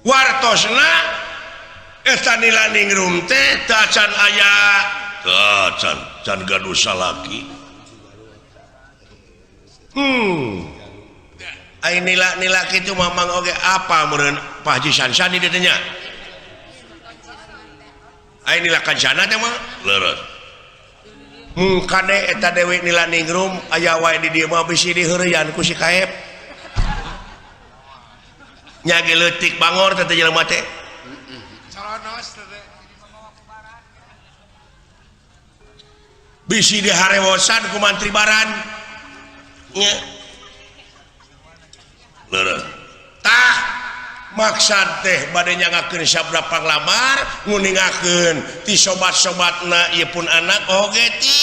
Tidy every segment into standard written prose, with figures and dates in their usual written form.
Wartosna eta Nilaningrum teh teu acan aya teu acan can gaduh salaki. Ai nila nila kitu mamang oge apa meureun Pak Haji Sansani dieu teh nya. Ai nila kancana teh mah leres. Mung kade eta Dewi Nilaningrum aya wae di dieu mah bisi diheureyan ku si Kaep. Nya ge leutik bangor teh jelema teh. Bisi diharewosan ku mantri baran. Nya. Leres. Tah maksad teh bade nyangakeun sabda panglamar nguningakeun ti sobat-sobatna ieu pun anak oge ti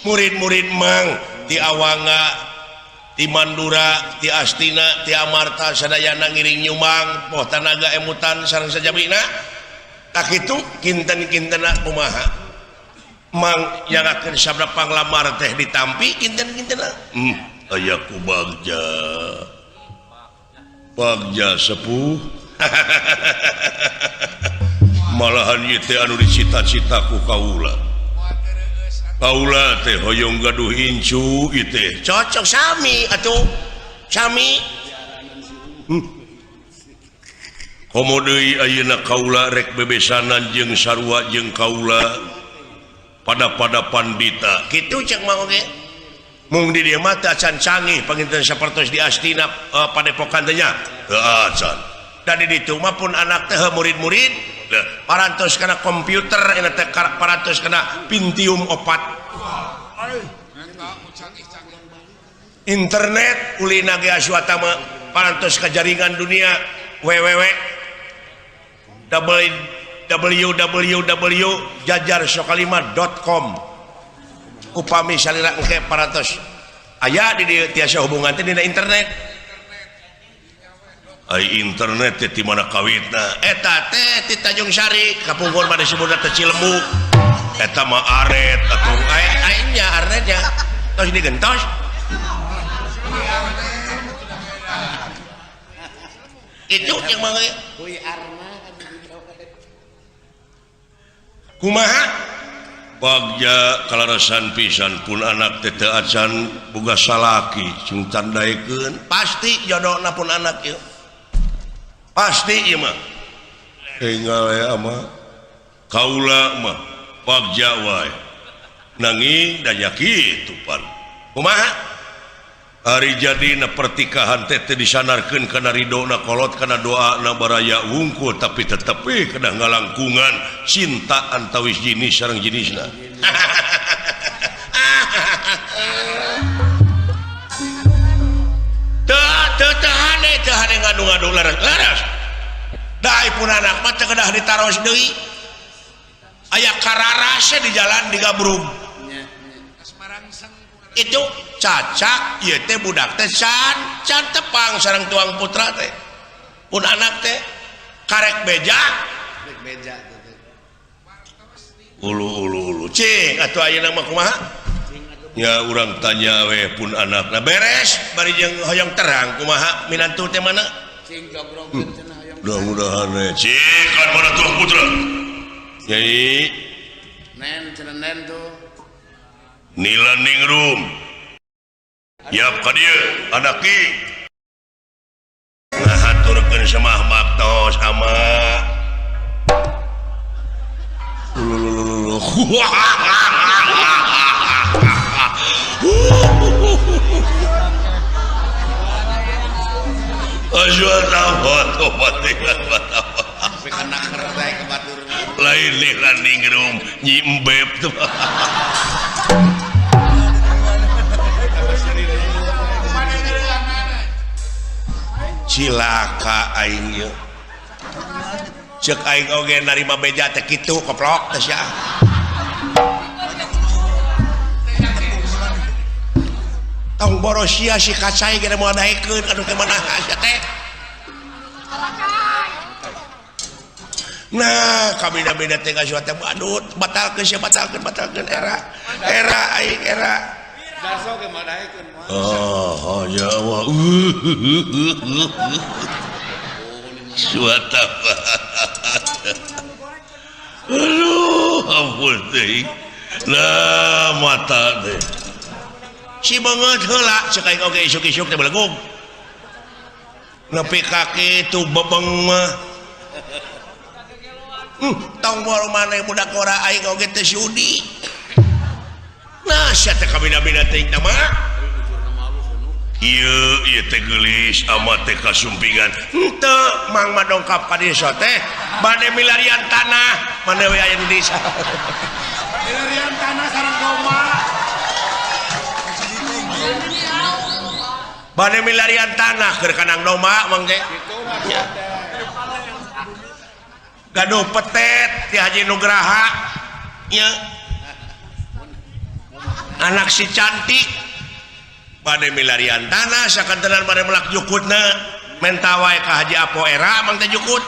murid-murid mang ti Awangga ti Mandura ti Astina ti Amarta sadayana ngiring nyumang poh tanaga emutan sareng sajabina tak kitu kinten-kintena kumaha mang nyangakeun sabda panglamar teh ditampi kinten-kintena aya ku bagja bagja sepuh malahan ieu teh anu dicita-cita ku kaula kaula teh hoyong gaduh incu ieu teh cocok sami atuh sami komo deui ayeuna kaula rek bebesanan jeung sarua jeung kaula pada-pada pandita kitu cek mah oge mung di dieu mah teu acan canggih panginten sapertos di Astina padepokan teh nya teu acan da di ditu mah pun anak teh murid-murid parantos kana komputer eta teh parantos kana Pentium 4 internet ulina ge aswata mah parantos ka jaringan dunia www www.jajarsokalima.com upami salira engke parantos aya di dieu tiasa hubungan teh dina internet. Ai internet teh ti mana kawitna eta teh ti Tanjung Sari kapungkur mah disebutna teh Cilembu eta mah aret atuh ai nya aretnya tos digentos itu yang mah kumaha bagja kalarasan pisan pun anak teh teu acan boga salaki sing tandaekeun pasti jodona pun anak ieu pasti ieu mah enggal ya mah kaula mah bagja wae nanging da nya kitu pan kumaha ari jadina pertikahan teh teu disanarkeun kana ridona kolot kana doana baraya wungkul tapi tetep we kedah ngalangkungan cinta antawis jenis sareng jenisna. Teu teu teu hade teu hade ngadu-ngadu laras-laras. Da pun anak mah teu kedah ditaros deui. Aya kararase di jalan digabrug. Itu cacak ieu teh budak teh can can tepang sareng tuang putra teh pun anak teh karek beja rek beja ulu ulu ulu cing atuh ayeuna mah kumaha nya urang tanya we pun anakna beres bari jeung hoyong terang kumaha minantu teh mana cing jogrogkeun cenah hoyong mudah-mudahan we cing kan mana tuang putra nyai nen cenah nen tuh Nilaningrum yap ka dieu anak ki ngahaturkeun semah baktos ama lain Nilaningrum nyimbeb tuh. Cilaka aing ieu. Ceuk aing oge narima beja teh kitu koplok teh sia. Tong boros sia si kacai ge moal daekeun anu teh mana sia teh. Nah, kabina-bina teh ka teh badut, batalkeun sia batalkeun batalkeun era. Era aing era. Oh, oh ya Allah. Aswata. Aduh, ampun teuing. Nah, mata teh. Si beungeut heula cek aing oge isuk-isuk teh belegug. Nepi ka kitu bebeng mah. Tong boro maneh budak ora aing oge teh sudi. Nah, sia teh kabina-bina teuing teh mah. Ieu ieu teh geulis amat teh kasumpingan. Henteu mang mah dongkap ka desa teh bade milarian tanah, mane we aya di desa. Milarian tanah sareng domba. Bade milarian tanah keur kanang domba mang teh. Ya. Gaduh petet ti Haji Nugraha. Nya. Anak si cantik bade milarian tanah sakantenan bade melak jukutna menta wae ka Haji Apo era mang teh jukut.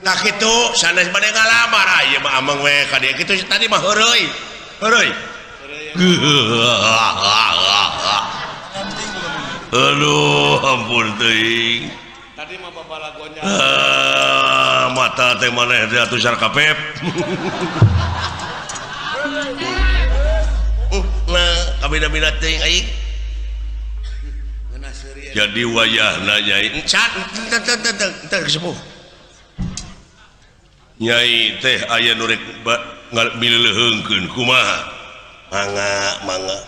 Tah kitu sanes bade ngalamar ah ieu mah ameng we ka dieu kitu tadi mah heureuy. Heureuy. Aduh ampun teuing. Tadi mah babalagonya. Mata teh maneh teh atuh sarkapep. Nah, kabina-bina teuing aing. Jadi wayahna nyai encan teu teu teu teu sepuh. Nyai teh aya nu rek mileuheungkeun kumaha? Mangga mangga.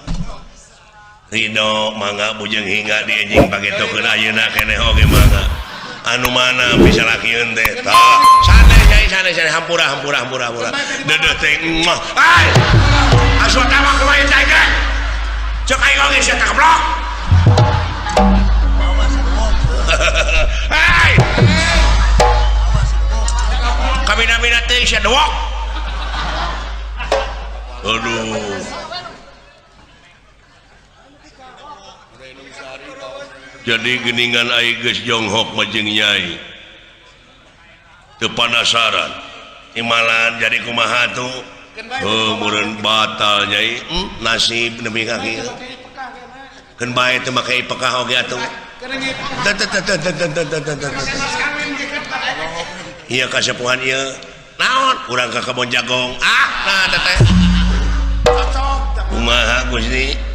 Ridho mangga bujeng hingga di enjing pagetokeun ayeuna keneh oge mangga. Anu mana bisa lakieun teh? Tah, sanes nyai sanes sanes hampura hampura hampura hampura. Dedeuh teh mah. Ai! Aswatama kumaha teh ge? Cek aing oge sia teh goblok. Hei! Kabina-bina teh sia dewok. Aduh. Jadi geningan aing geus jonghok mah jeung nyai. Teu panasaran. Imalan jadi kumaha tuh? Heuh meureun batal nyai. Nasib nepi ka kieu. Keun bae teu make ipekah oge atuh. Teu teu teu teu teu teu teu. Ieu kasepuhan ieu. Naon? Urang ka kebon jagong. Ah, nah teteh. Kumaha Gusti?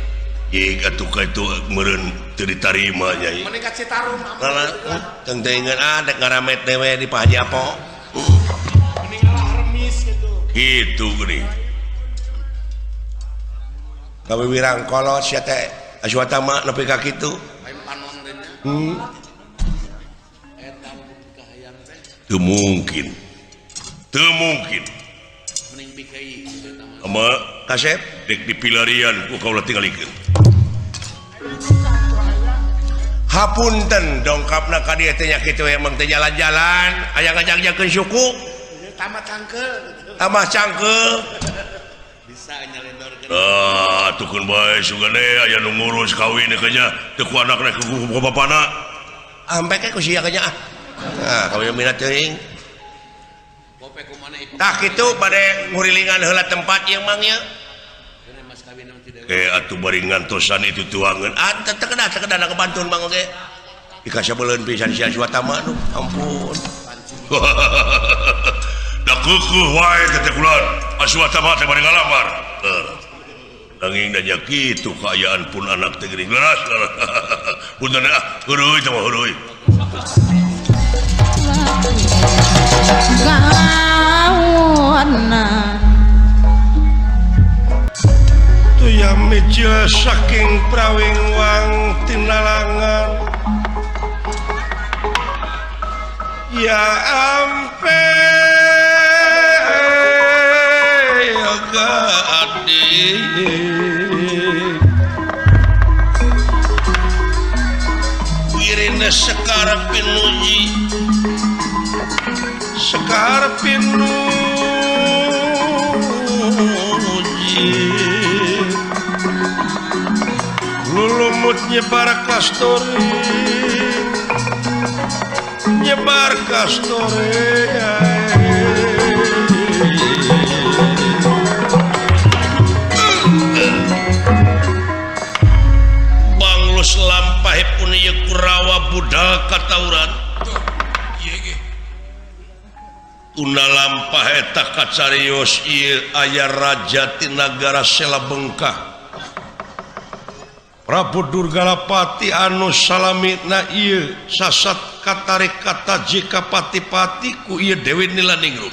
Jig atuh ka itu meureun teu ditarima nyai. Mending ka Citarum. Lalah, teuing-teuingeun ah dek ngaramet dewe di Pak Haji Apo. Mending ngalah remis gitu. Kitu geuning. Kawiwirang kolot sia teh Aswatama nepi ka kitu. Lain panon teh nya. Eta kahayang teh. Teu mungkin. Teu mungkin. Mending bikei kitu eta mah. Ama kasep dek dipilarian ku kaula tingalikeun. Hapunten dongkapna ka dieu teh nya kitu emang teh jalan-jalan aya ngajak-jakeun suku. Tambah cangkeul gitu. Tambah cangkeul. Bisa nyalendorkeun. Ah, tukeun bae sugane aya nu ngurus kawin teh nya teu ku anakna ku bapana. Ampe ke ku sia nya ah. Nah, kawin minat teuing. Tah kitu bade ngurilingan heula tempat ieu mang ieu. Atuh bari ngantosan itu tuangeun. Ah, teu kedah teu kedah ngebantuan mang oge. Dikasabeuleun pisan sia Aswatama nu ampun. Da keukeeh wae teh kulan. Aswatama teh bari ngalamar. Nanging da nya kitu kaayaan pun anak teh geuning leras. Punten ah, heuruy teh mah heuruy. Tuyang mijil saking prawingwang tinalangan. Ya ampe gadi Wirine sekar pinuji sekar pinuji lulumut nyebar kasturi nyebar kasturi Banglus lampahipun ieu Kurawa budal katauran. Tunda lampah eta kacarios ieu aya raja ti nagara Selabengkah. Prabu Durgalapati anu salamina ieu sasat katarik kata jika pati-pati ku ieu Dewi Nilaningrum.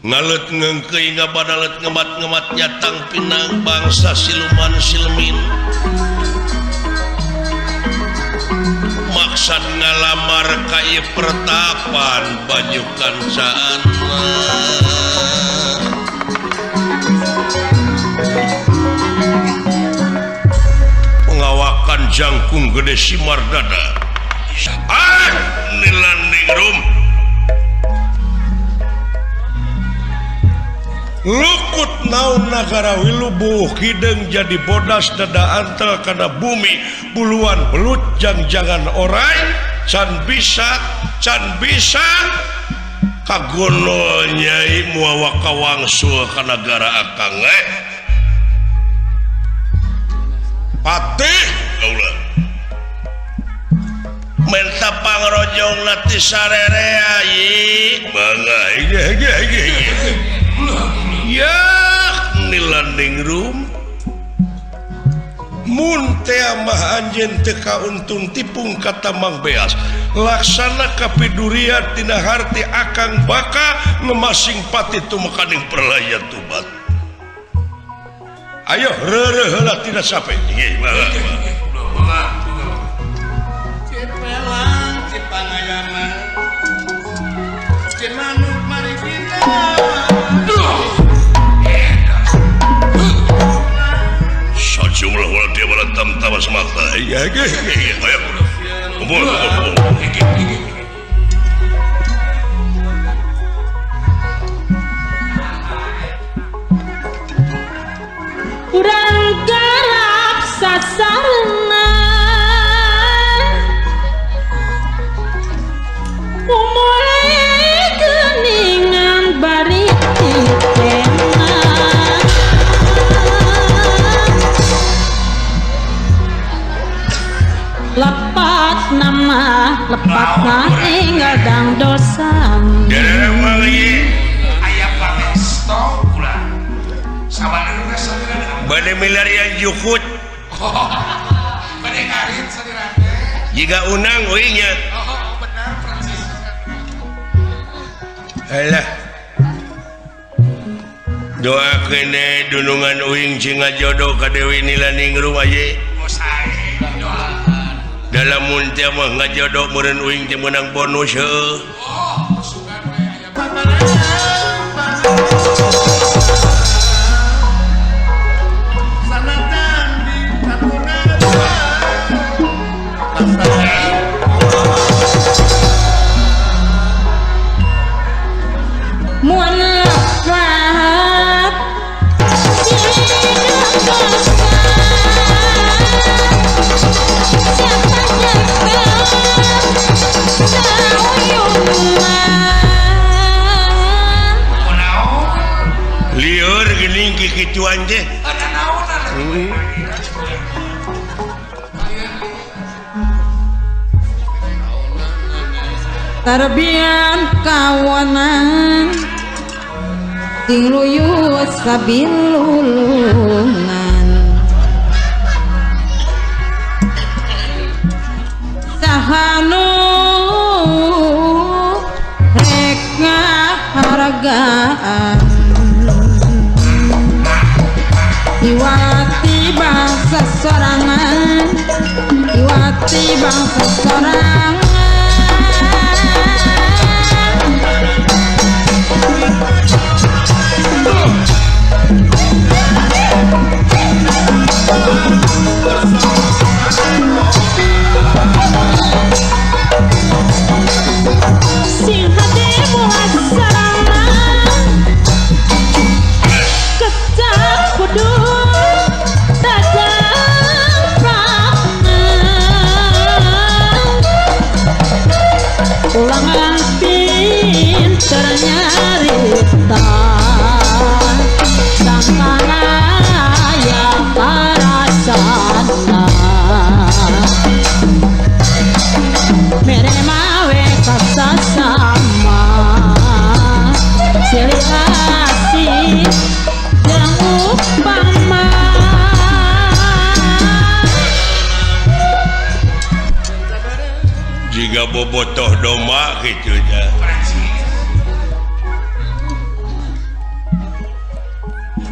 Ngalet ngeungkeuy ngabadalet ngemat-ngemat nyatang pinang bangsa siluman silmin. Maksad ngalamar ka ieu pertapan baju kancaanna. Pengawakan jangkung gede simar dada. Ah, Nilaningrum. Lukut naon nagara wilubuh hideung jadi bodas dada antel kana bumi buluan belut jangjangan orai can bisa kagono nyai muawa kawangsul ka nagara akang patih kaula menta pangrojong ti sarerea ye mangga ge ya Nilaningrum mun teh mah anjeun teu kauntung tipung kata Mang Beas laksana kapiduria tina harti akang baka ngemasing pati tumekaning perlaya tubat. Ayo reureuh heula tina sape. Nggih, mangga. Cipelang Cipangayaman Cimanuk mari kita. Sajumlah ulah dia bala tam-tamas mata. Iya, iya, iya. Ayo. Kumpul, kumpul, kumpul. Urang garap sasarengan umure geuningan bari titena. Lepat nama lepat na enggal dang dosa. Aya pangesto ulah sawaneuna salira bade milarian jukut. Bade ngarit salira teh. Jiga unang euy nya. Oh, benar persis. Alah. Doakeun dunungan uing cing ngajodoh ka Dewi Nilaningrum aye. Oh sae doa. Dalam mun teh mah ngajodoh meureun uing teh meunang bonus heueuh. Oh, sugan we aya Mun lepat lieur geuning kikituan teh. Tarbian kawanan ting luyut sabilulungan sahanu rek ngahargaan iwati bangsa sorangan iwati bangsa sorangan. Sing hade buat sarana kecap kudu tajam prana ulangan pinter nyarita sangkana ya parasana. Siga bobotoh domba gitu dah.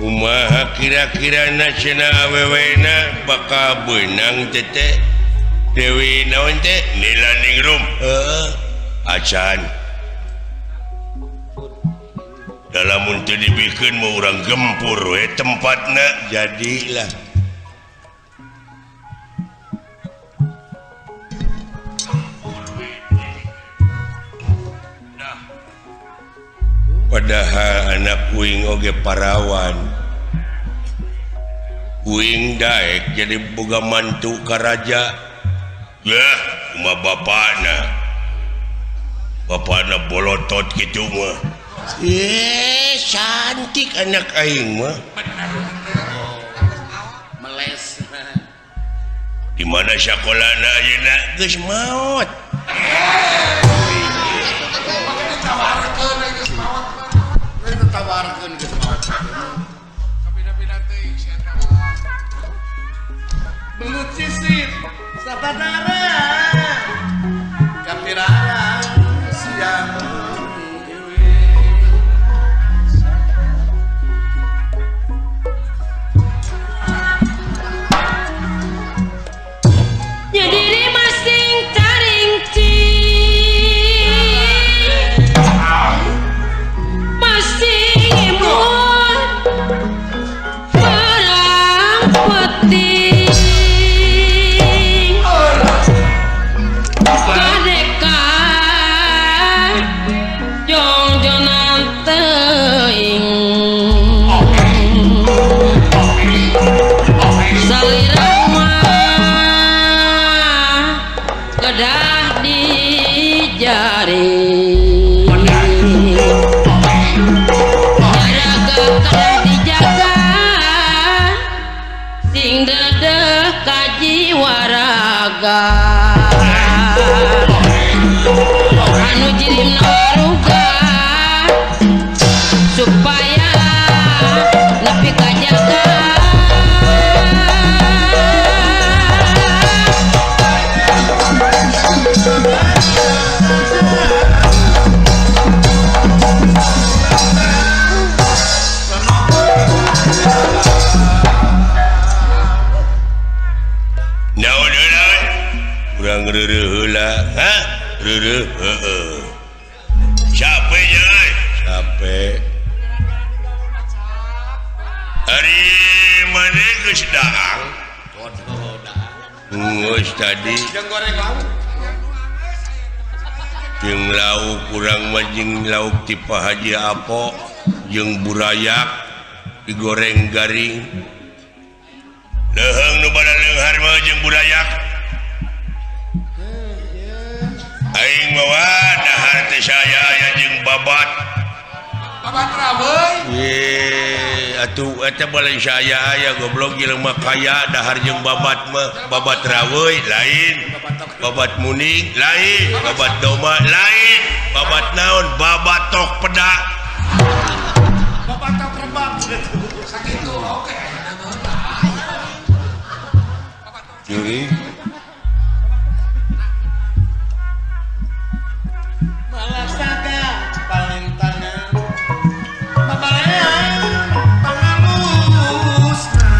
Kumaha kira-kira cenah awewena bakal beunang teh Dewi naon teh Nilaningrum heeh acan dalam teu dibikeun mah urang gempur we tempatna jadilah padahal anak kuing oge parawan kuing daek jadi boga mantu ka raja lah kumaha bapana bapana bolotot kitu mah cantik anak aing mah meles di mana sakolana ayeuna geus maot tawarkeun geus maot kabina-bina teuing sia eta belut sisit sabadara kapirarang siang dewe nya diri masing caringci masing imut perang penting kadeka jongjonan teuing salira mah kedah dijari Nyaraga kedah dijaga sing dedeh kajiwa raga anu jirimna waruga supaya nepi kajaga naon heula urang reureuh heula ha reureuh heueuh capek nya euy capek ari maneh geus daang geus tadi jeung goreng lauk jeung lauk urang mah jeung lauk ti Pak Haji Apo jeung burayak digoreng garing leuheung nu bada leunghar mah jeung burayak aing mah dahar teh saya aya jeung babat babat raweuy ye atuh eta balik saya aya goblok jelema kaya dahar jeung babat mah babat raweuy lain babat muning lain babat domba lain babat naon babat tok peda babat tok rebab sakitu oke curi malasaga paling tanah babalean pangalusna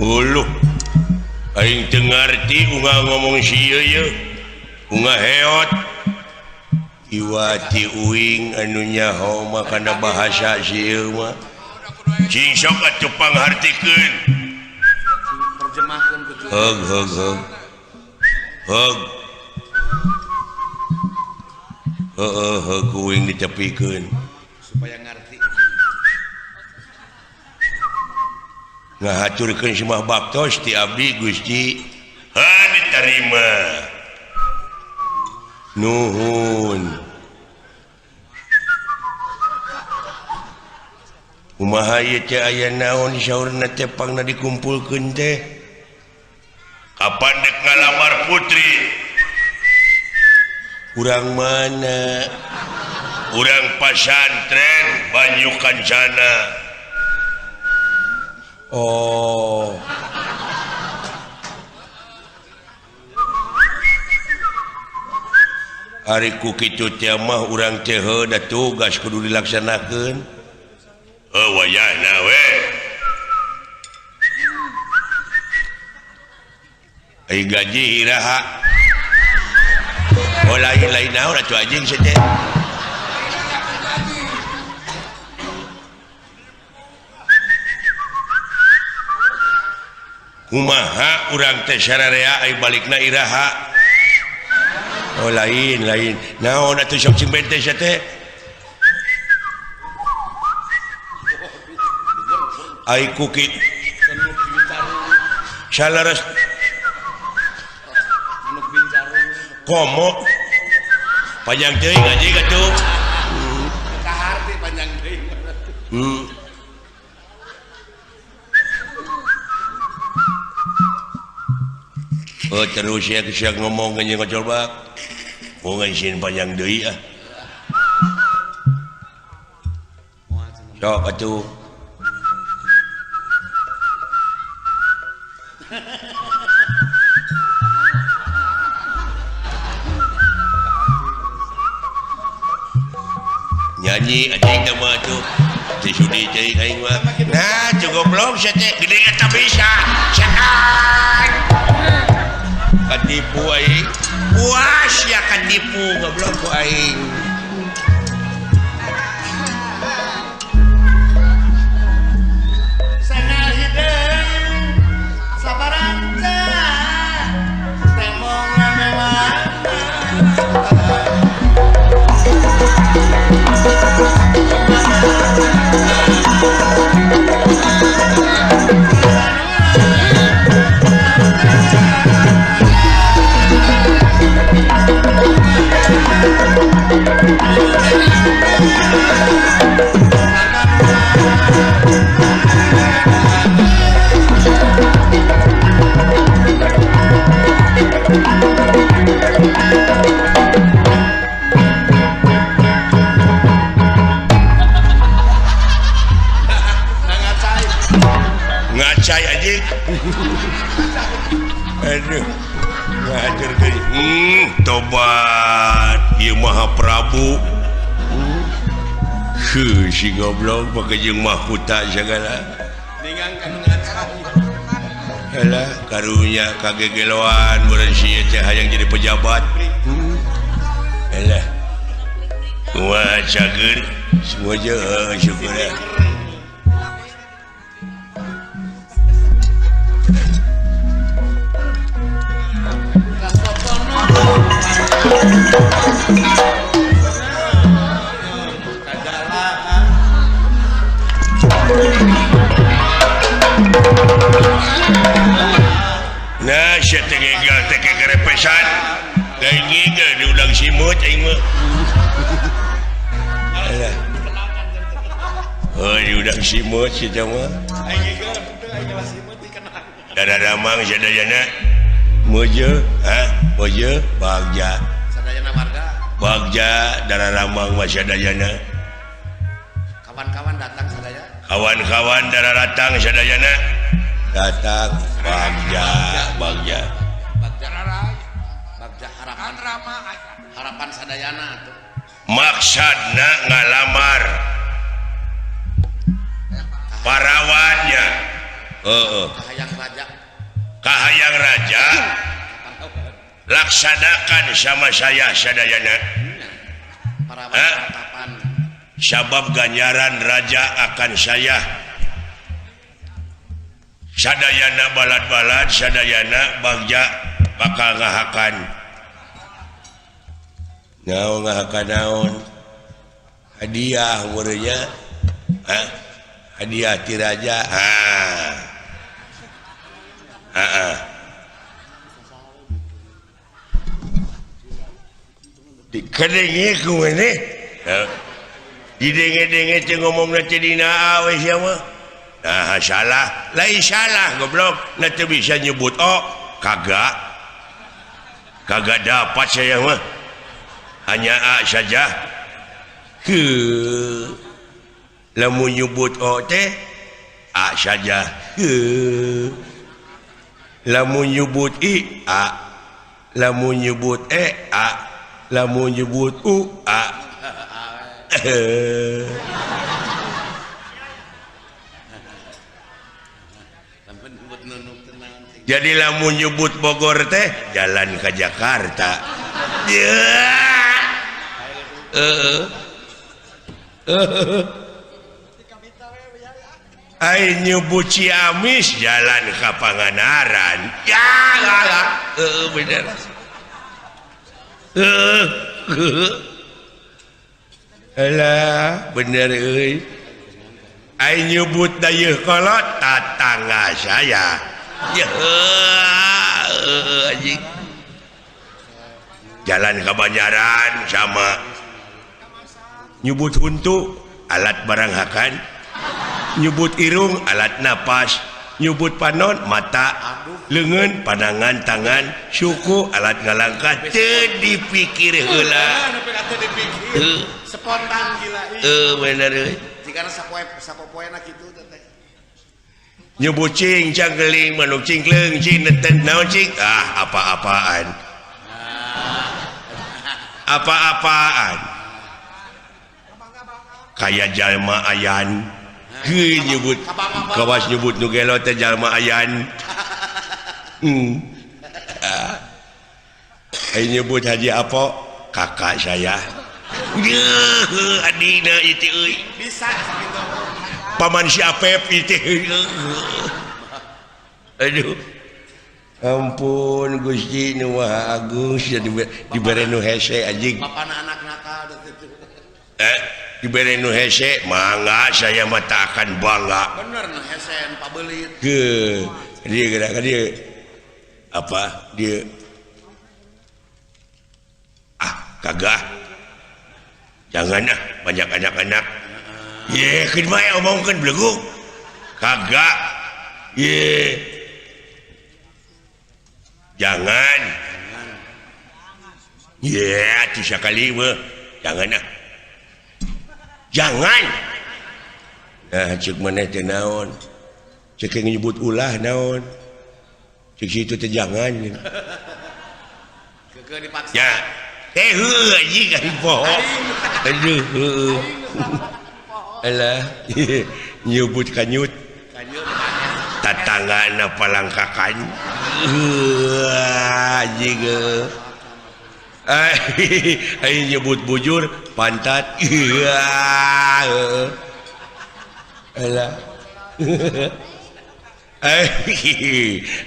Uluh aing teu ngarti unga ngomong sieu ye unga heot iwati uing anu nyaho mah kana bahasa sieu mah cing sok atuh panghartikeun terjemahkeun ku heug heug heug heug heueuh heug uing ditepikeun supaya ngarti ngahaturkeun semah baktos ti abdi Gusti ha diterima nuhun kumaha ieu teh aya naon saurna teh pangna dikumpulkeun teh kapan dek ngalamar putri Urang mana? Urang pasantren Banyu Kancana. Oh. Ari ku kitu teh mah urang teh heuh da tugas kudu dilaksanakeun. Heuh wayahna we. Ai gaji iraha. Oh lain-lain naon atuh anjing sia teh. Kumaha urang teh sararea ai balikna iraha. Oh lain lain naon atuh sok cing bente sia teh. Ai ku kitu salares komo panjang teuing anjing atuh. Kaharti panjang teuing. Oh terus ya siang ngomong anjing ngocol bak. Mau ngaisin panjang deui ah. Sok atuh. Nyanyi anjing teh mah atuh. Teu sudi teuing aing mah. Nah, cukup goblok sia teh gede eta bisa. Setan. Katipu aing. Puas ya katipu goblok ku aing. Sangal hideung sabaranca temong mewah. Ngacai anjing. Aduh. Ngajar deui. Tobat ieu Maha Prabu. Heuh si goblok make jeung mahkota sagala. Ningang kanu ngacai. Halah karunya kagegeloan meureun si teh hayang jadi pejabat. Halah. Kumaha cager semua je syukur. Nah, sia teh gegal teh kegerepesan. Lain giga diundang simut aing mah. Alah. Oh, diundang simut sia teh mah. Aing giga teu aing kelas simut dikenang. Daradamang sadayana. Mojo, ha? Mojo Bagja. Sadayana warga. Bagja Dararamang mah sadayana. Kawan-kawan datang sadaya. Kawan-kawan dararatang sadayana. Datang Bagja, Bagja. Bagja Bagja harapan harapan sadayana atuh. Maksudna ngalamar parawannya. Heeh. Kahayang raja. Kahayang raja laksanakan sama saya sadayana. Parawan harapan. Sabab ganjaran raja akan saya sadayana balad-balad sadayana bagja bakal ngahakan. Naon ngahakan naon? Hadiah meureunnya. Hah? Hadiah ti raja. Ah. Heeh. Dikedengi ku maneh. Didenge-denge teh ngomongna teh dina we sia mah. Nah salah, lain salah goblok, na teu bisa nyebut oh kagak. Kagak dapat saya mah. Hanya A saja. Ke lamun nyebut O teh A saja. Ke lamun nyebut I A, lamun nyebut E A, lamun nyebut U A. Jadi lamun nyebut Bogor teh jalan ke Jakarta. Ai nyebut Ciamis jalan ke Pangandaran. Ya lah, bener. Alah, bener euy. Ai nyebut Dayeuhkolot tatangga saya. Ya, anjing. Jalan ke Banjaran sama nyebut huntu alat barang hakan, nyebut irung alat napas, nyebut panon mata, leungeun pandangan tangan, suku alat ngalangkah. Teu dipikir heula. Spontan gila. Bener euy. Jigana sapoe sapopoena kitu teh. Nyebut cing cangkeling manuk cingkleung cing neten naon cing, ah apa-apaan. Apa-apaan. Kaya jalma ayan. Heuh nyebut kawas nyebut nu gelo teh jalma ayan. Ai nyebut Haji Apo kakak saya. Yeuh adina ieu euy. Bisa sakitu. Paman si Apep itu. Aduh. Ampun Gusti nu Maha Agung sia dibere nu hese anjing. Bapana anak nakal teh. Dibere nu hese mangga saya mah tak akan bangga. Bener nu hese nu pabelit. Heuh, dia geura ka dieu. Apa dia? Ah, kagak. Jangan ah, banyak anak-anak. Ye, keun bae omongkeun beleguk. Kagak. Ye. Jangan. Ye, atuh sakali mah. Jangan ah. Jangan. Nah, ceuk maneh teh naon? Ceuk nyebut ulah naon? Ceuk situ teh jangan. Keukeuh dipaksa. Ya. Eh heuh anjing aing poho. Aduh heuh. Alah, nyebut kanyut. Tatanggana palangkakan. Anjing. Aing nyebut bujur pantat. Alah.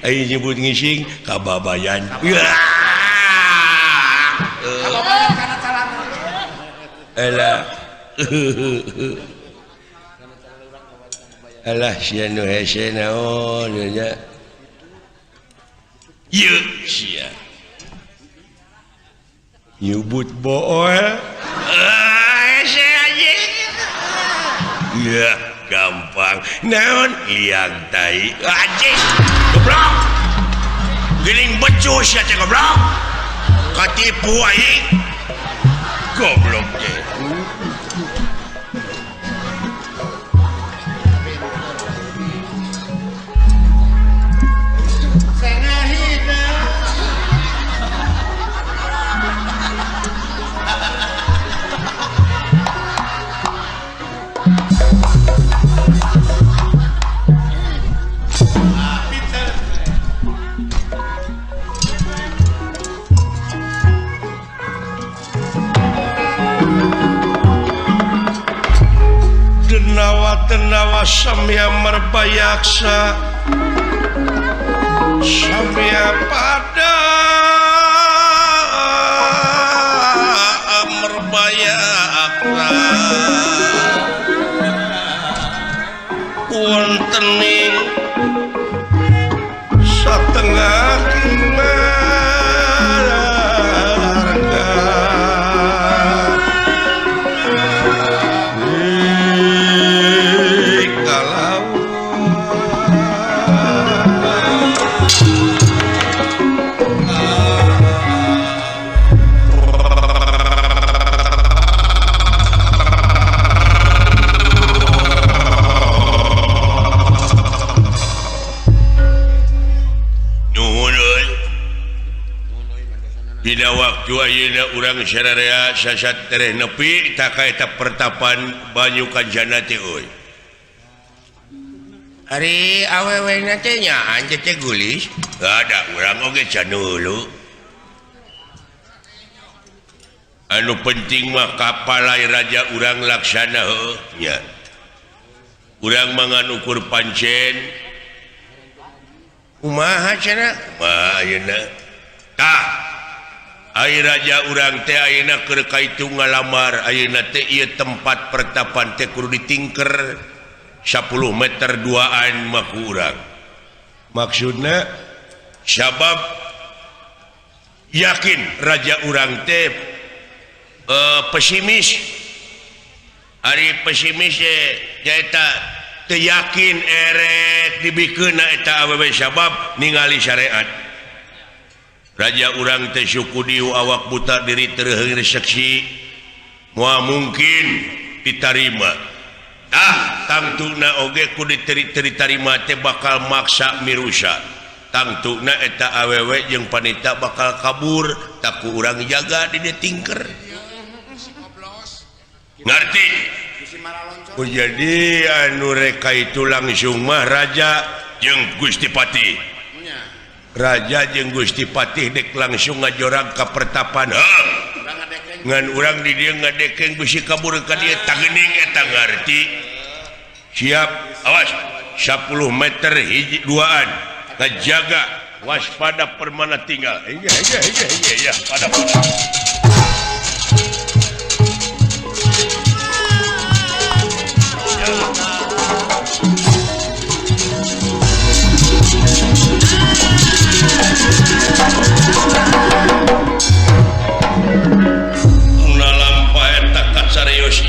Aing nyebut ngising kababayan. Kababayan kana calana. Alah. Alah sia nu hese naon nya. Yeuh sia. Nyebut bool. Hese anjing. Ya gampang. Naon liang tai. Anjing. Goblok. Geuning becus sia teh goblok. Katipu aing. Goblok teh. Denawa samya merbayaksa samya pada merbayaksa wonten ing satengah Dina waktu ayeuna urang sararea sasat tereh nepi ta ka eta pertapan Banyu Kancana teh euy. Ari awewe na teh nya anjeun teh gulis. Ada urang oge can dulu. Anu penting mah kapalai raja urang laksana heuh nya. Urang mangan ukur pancen. Kumaha cenah? Kumaha ayeuna? Tah. Ai raja urang teh ayeuna keur kaitu ngalamar ayeuna teh ieu tempat pertapan teh kudu ditingker 10 meter duaan mah ku urang. Maksudna sabab yakin raja urang teh pesimis. Ari pesimis teh nyaeta teu yakin erek dibikeunna eta awewe sabab ningali syariat. Raja urang teh suku diu awak buta diri terheung seksi moal mungkin ditarima. Ah tangtuna oge ku diterima teh bakal maksa mirusa. Tangtuna eta awewe jeung panita bakal kabur tak ku urang jaga di dieu tingker. Ngarti? Jadi anu reka itu langsung mah raja jeung Gusti Patih. Raja jeung Gusti Patih dek langsung ngajorag ka pertapan. Heuh. Ngan urang di dieu ngadekeng bisi kabur ka dieu tangeuning eta ngarti. Siap, awas 10 meter hiji duaan ngajaga waspada permana tinggal. Iya iya iya iya iya pada pada.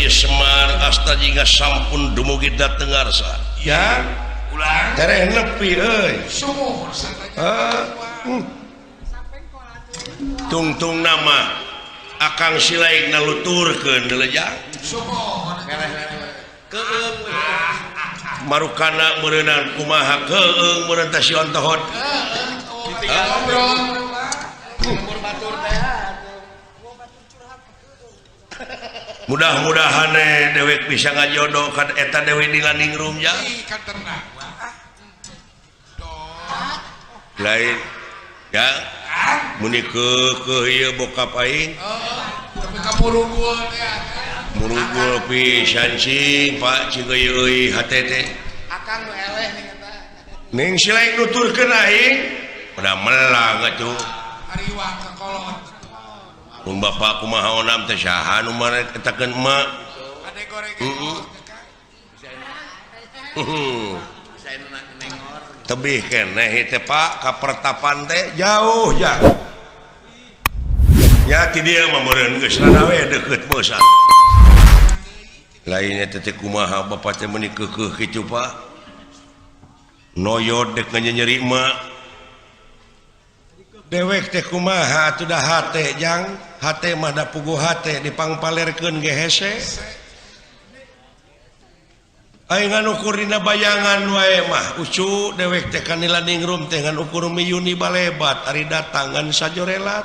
Semar asta jika sampun dumugi dateng arsa. Ya, ulang. Tereh nepi euy. Sumur Tungtung nama Akang Silaik naluturkeun deulejang. Sumur. Keung. Marukana meureunang kumaha keung meureun teh si ontohot. Ngobrol. Lembur batur teh. Mudah-mudahan dewek bisa ngajodoh kan eta dewe di landing room ya. Lain ya muni keukeuh ieu bokap aing. Tapi ka murugul teh. Murugul pisan cing Pak cing euy hate teh. Akang nu eleh ning eta. Ning silaik nuturkeun aing pada melang atuh. Ariwang ka kolot. Mun bapak kumaha onam teh saha nu marek etakeun emak. Ade goreng. Heeh. Tebih keneh teh Pak ka pertapan teh jauh ya. Ya ti dieu mah meureun geus rada we deukeut meusa. Lainnya teh kumaha bapak teh meuni keukeuh kitu Pak. Noyod dek nganyeri emak. Dewek teh kumaha atuh da hate jang hate mah da puguh hate dipangpalerkeun ge hese. Aing ngan ukur dina bayangan wae mah ucu dewek teh kanila ningrum teh ngan ukur miyuni balebat ari datang ngan sajorelat.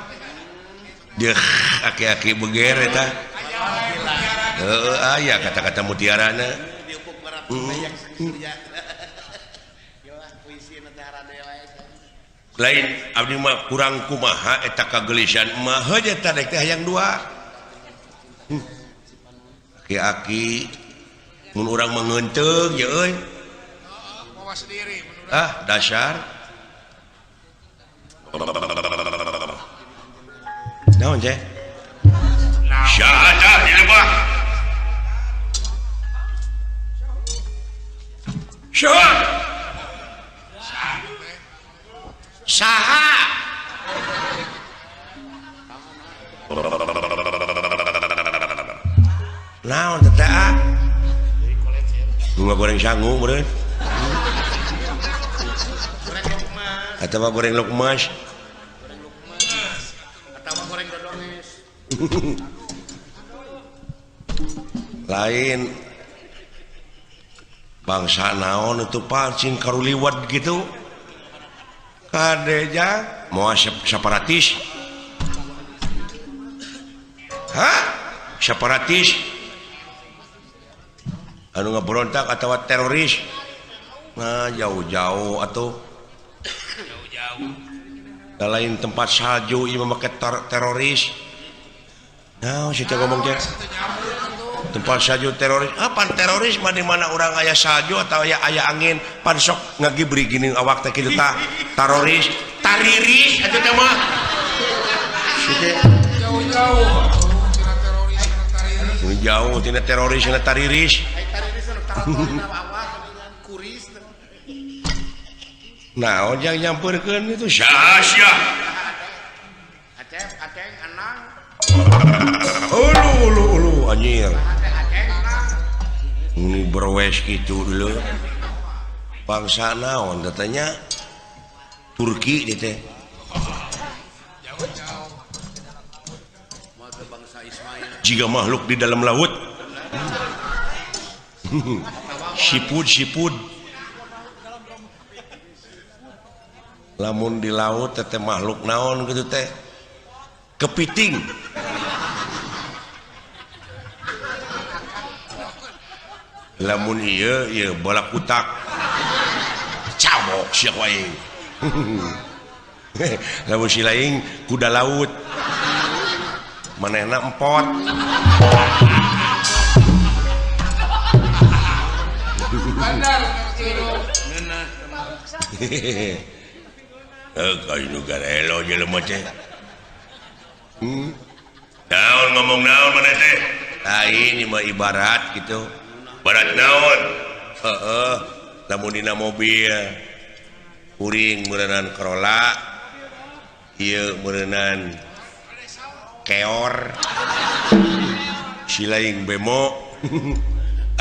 Deuh aki-aki beger eta. Heueuh aya kata-kata mutiarana. Lain abdi mah kurang kumaha eta kagelisan mah heuh eta dek teh hayang dua. Aki-aki mun urang mah ngeunteung ye euy. Ah dasar. Naon teh? Syahadah di lebah. Syahadah. Saha. Naon teh ah? Bunga goreng sangu meureun. Atawa goreng lukmas. Goreng lukmas. Atawa goreng dodones. Lain bangsa naon itu pancing karuliwat gitu. Kadeja moal separatis. Hah? Separatis anu ngeberontak atau teroris nah jauh-jauh atau jauh-jauh lain tempat salju ieu mah make teroris nah situ ngomong teh tempat salju teroris apa teroris mah di mana urang aya salju atau aya aya angin pan sok ngagibri gini awak teh kitu tah teroris tariris atuh teh mah situ jauh-jauh tina teroris tina tariris jauh tina teroris tina tariris nah ojang nyamperkeun itu sia-sia Acep aceng anang ulu ulu ulu anjir ini berwes gitu dulu bangsa naon katanya Turki gitu teh jauh-jauh bangsa Ismail jika makhluk di dalam laut sipud sipud lamun di laut teh makhluk naon gitu teh kepiting lamun ieu ieu bola kutak cabok sia ku aing lamun si laing kuda laut manehna empot bandar curug ngeunah kayu nu garelo jelema teh. Naon ngomong naon maneh teh? Lain ieu mah ibarat gitu. Barat naon? Heeh, lamun dina mobil kuring meureunan Corolla, ieu meureunan keor. Si laing bemo.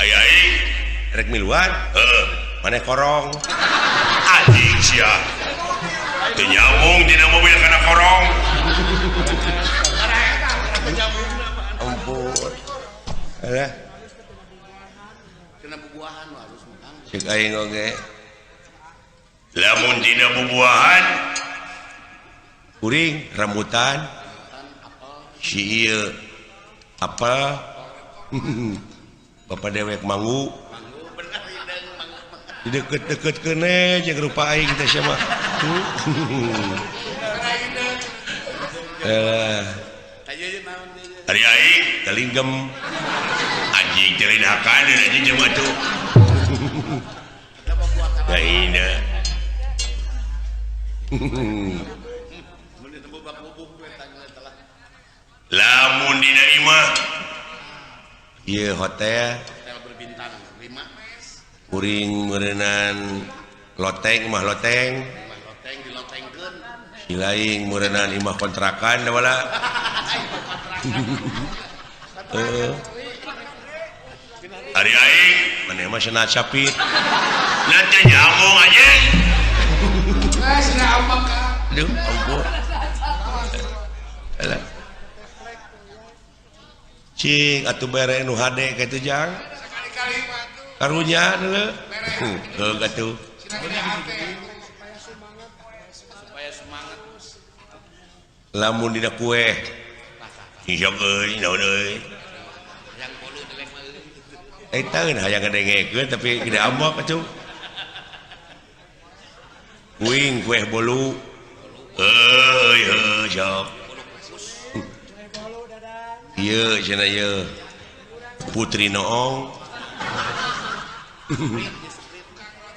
Aya aing rek miluan? Heeh, maneh korong. Anjing sia. Teu nyambung dina mobil kana korong. Ampun. Alah, kena bubuahan harus makan cek aing oge. Lamun dina bubuahan kuring rambutan si ieu apel bapak dewek manggu di deket-deket kene jeung rupa aing teh sia mah. Ari aing talinggem anjing teh lain hakan anjing jeung atuh. Lainna. Lamun dina imah ieu hotel hotel berbintang 5 kuring meureunan loteng mah loteng loteng dilotengkeun si laing meureunan imah kontrakan da wala ari aing maneh mah cenah capit nanti nyambung anjing cenah ambek aduh ampun alah cing atuh bere nu hade kitu jang sakali-kali mah atuh karunya deuleu heuh atuh supaya semangat lamun dina kue isok euy naon euy hayang bolu dewek mah euy eta geun hayang ngadengekeun tapi gede ambek atuh kuing kue bolu euy heuh sok ieu cenah ieu Putri Noong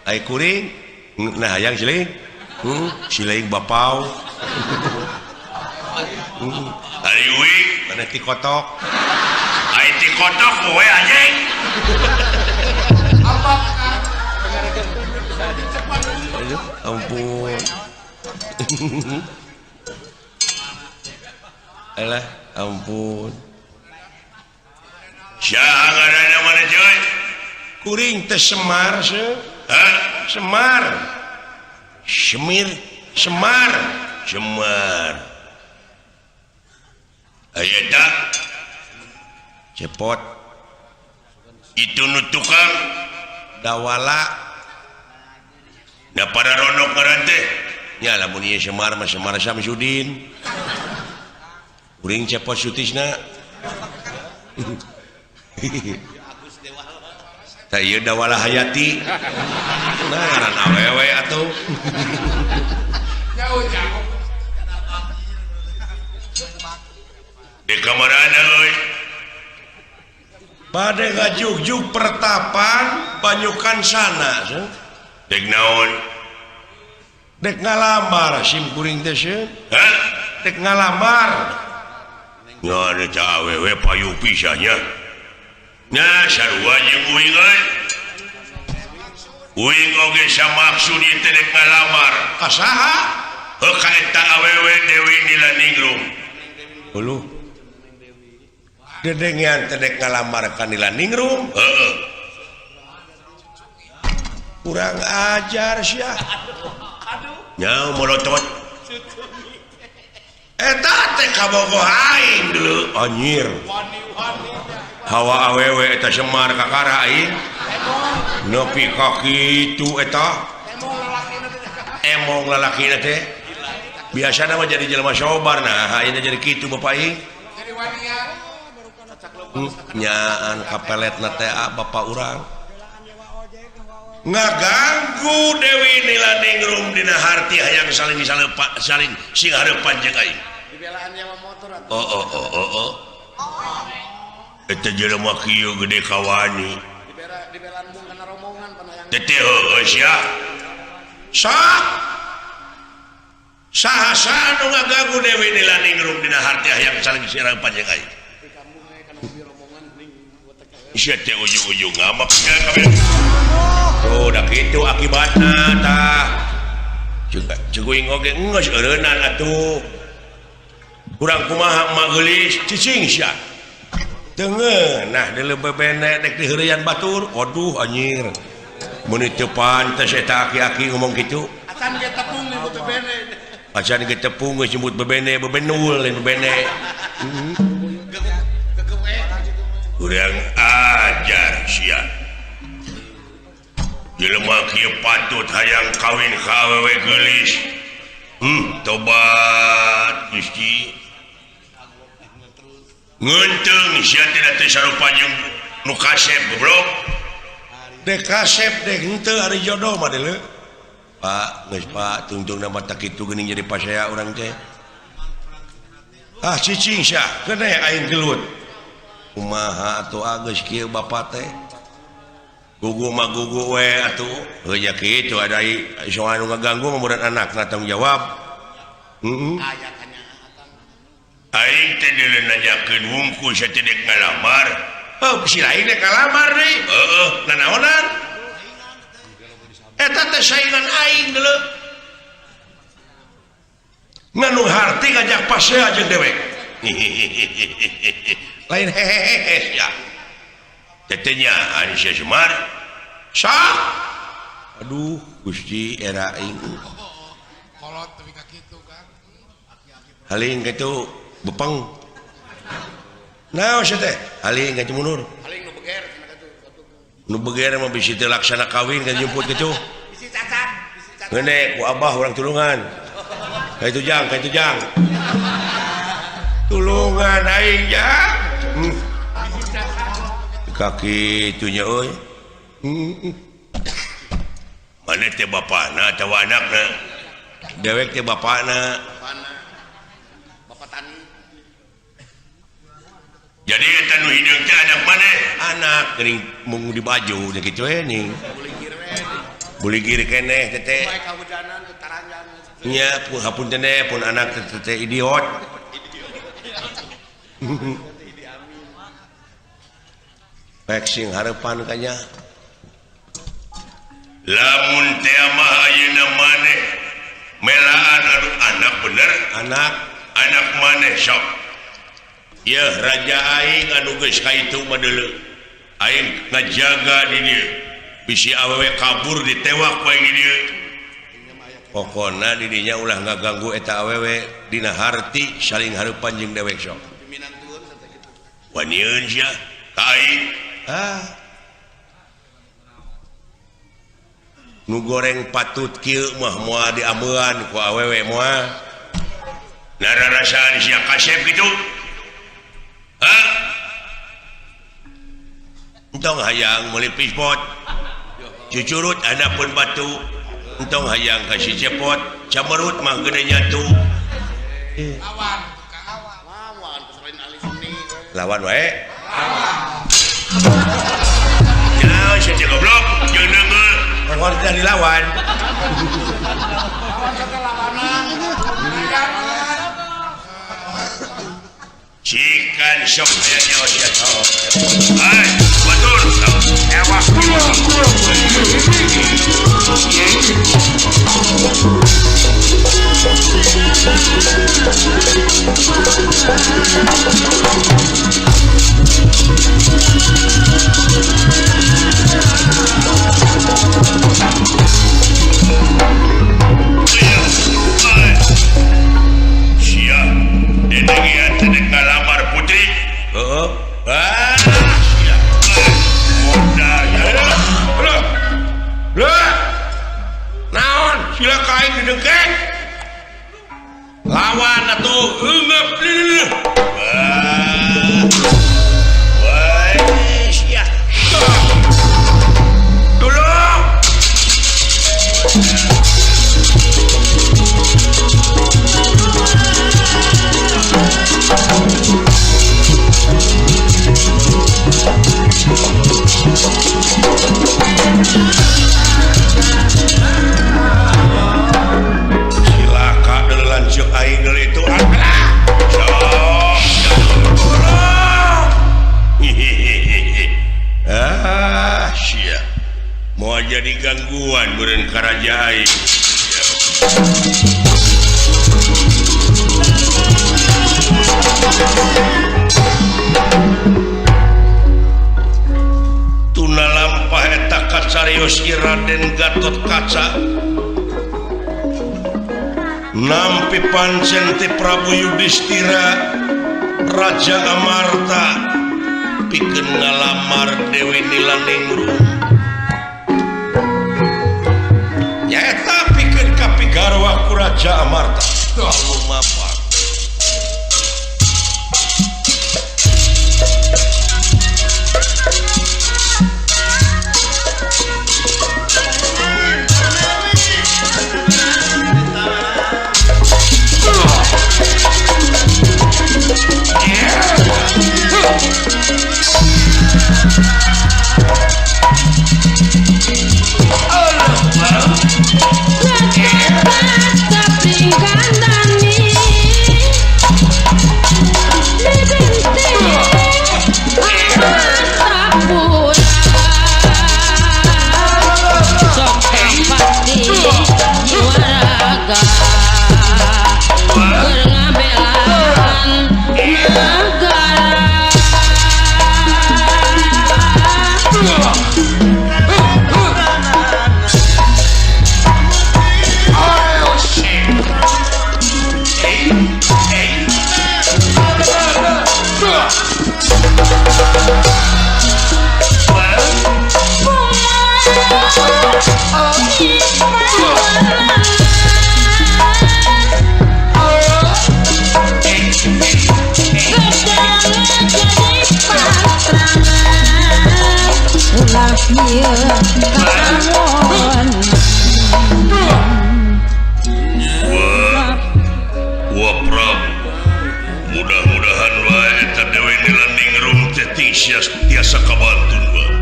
ai kuring nah hayang siling siling bapau ari uing maneh ti kotok ai ti kotok we anjing apa aduh ampun alah ampun sia ngaranna maneh coy kuring teh Semar seuh hah Semar Semir Semar Semar aya eta cepot itu nu tukang dawala da para ronok ngaran teh nya lamun ieu Semar mah Semar Samsudin kuring cepot sutisna Tah ieu Dawala Hayati. Nah, ngaran awewe atuh. Jauh-jauh. Di kamarana euy. Bade ngajugjug pertapan banyukan sana. Dek naon? Dek ngalamar sim kuring teh sieun. Hah? Dek ngalamar. Ngan eta awewe payu pisan nya. Nah, sarua jeung uing euy. Uing oge samaksud ieu teh dek ngalamar. Ka saha? Heuh ka eta awewe Dewi Nilaningrum. Huluh. Dedengean teh dek ngalamar ka Nilaningrum. Heeh. Kurang ajar sia. Nya molotot. Eta teh kabogoh aing deuleu anjir. Hawa awewe eta Semar kakara aing. Nepi ka kitu eta. Emong lalakina teh. Biasana mah jadi jelema sobar nah ayeuna jadi kitu bapak aing. Jadi wania. Nyaan kapeletna teh bapak urang. Ngaganggu Dewi Nilaningrum dina harti hayang saling saling sing hareupan jeung aing. Dibelaan nyewa motor atuh. Oh oh oh oh oh. Eta jelema kieu gede kawani. Dibelaan mung kana rombongan panayang. Teteh heueuh sia. Sok. Saha-saha nu ngaganggu Dewi Nilaningrum dina harti hayang saling sing hareupan jeung aing. Sia teh ujung-ujung ngamak sia kabeh. Tuh, dah kitu akibatna tah. Ceguing oge geus eureunnan atuh. Kurang kumaha emak geulis cicing sia. Teu ngeunah deuleu bebene dek diheureuyan batur. Waduh anjir. Meuni teu pantes eta aki-aki ngomong kitu. Acan ge tepung nyebut bebene. Acan ge tepung geus nyebut bebene, bebenul lain bebene. Kurang ajar sia. Jelema kieu patut hayang kawin ka awewe geulis. Tobat Gusti. Ngeunteung sia teh teu sarupa jeung nu kasep goblok. Dek kasep dek henteu ari jodoh mah deuleu. Pak, geus Pak, tungtungna mah tak kitu geuning jadi pasea urang teh. Ah cicing sia, keneh aing gelut. Kumaha atuh geus kieu bapa teh. Gugu mah gugu we atuh. Heuh nya kitu ada soal nu ngaganggu mah muran anakna tanggung jawab. Heeh. Aing teh deuleu nanyakeun wungkul sia teh dek ngalamar. Heuh si lain dek ngalamar deui. Heueuh, nanaonan? Eta teh saingan aing deuleu. Nganu harti ngajak pasea jeung dewek. Lain hehehe ya. Tetenya Aisyah Semar. Sok. Aduh, Gusti era aing. Kolot tapi ka kitu kan. Haling kitu bepeng. Naon sia teh? Haling ka mundur. Haling nu beger cenah kitu. Nu beger mah bisi teu laksana kawin kan jemput kitu. Bisi cacat, bisi cacat. Ngeune ku abah urang tulungan. Ka itu jang, ka itu jang. Tulungan aing jang. Kaki itunya euy. Mana teh bapana atawa anakna? Dewek teh bapana. Bapana. Bapak tani. Jadi eta nu hideung teh anak maneh? Anak geuning mung di baju nya kitu we ning. Buligir we. Buligir keneh teh teh. Bae kahujanan teu taranjang. Nya hapunten teh pun anak teh teh idiot. Pek sing hareupan kanya. Lamun teh mah ayeuna maneh melaan anu anak bener, anak maneh sok. Yeuh raja aing anu geus ka itu mah deuleu. Aing ngajaga di dieu. Bisi awewe kabur ditewak ku aing di dieu. Pokona di dinya ulah ngaganggu eta awewe dina harti saling hareupan jeung dewek sok. Wanieun sia ka aing. Ah. Nu goreng patut kieu mah moal diameuan ku awewe moal. Nararasaan sia kasep kitu. Hah? Entong hayang meuli pispot. Cucurut handapeun batu. Entong hayang ka si Cepot, camerut mah gede nyatu. Lawan Kang. Lawan selain ahli seni. Lawan wae. Ya, si goblok, jeung deungeul. Lawan teh dilawan. Lawan kata lawanan. Cikan sok aya nyawa sia tau. Hai, batur. Ewak. Sia, dedengean teh dek ngalamar putri. Heeh. Ah, sia. Modal ya. Loh. Loh. Naon sila ka aing didengkeng? Lawan atuh eungeup leuh. Wah. Wah, sia. Tolong. Cilaka deuleu lanceuk aing deuleu itu. Alah. Sok. Tolong. Ah, sia. Moal jadi gangguan meureun ka raja aing. Tuna lampah eta kacarios Raden Gatot Kaca nampi pancen ti Prabu Yudhistira Raja Amarta pikeun ngalamar Dewi Nilaningrum nyaeta pikeun kapigarwa ku Raja Amarta lumampak. Wah, Prabu, mudah-mudahan wae eta Dewi Nilaningrum teh tiasa kabantun wae.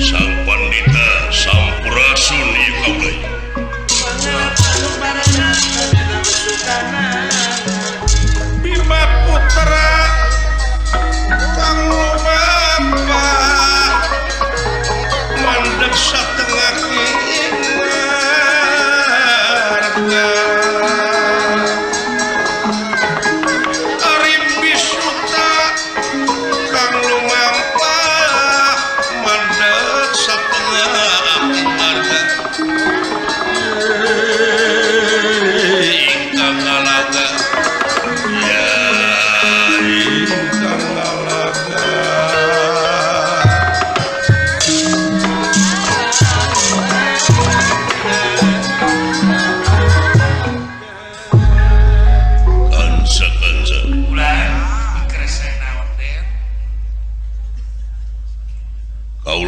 Sang Pandita sampurasun ieu kaula. Bima Putra kang lumampak mandeg satengah marga. Ari Bisuta kang lumampak mandeg satengah marga. Ingkang ngalaga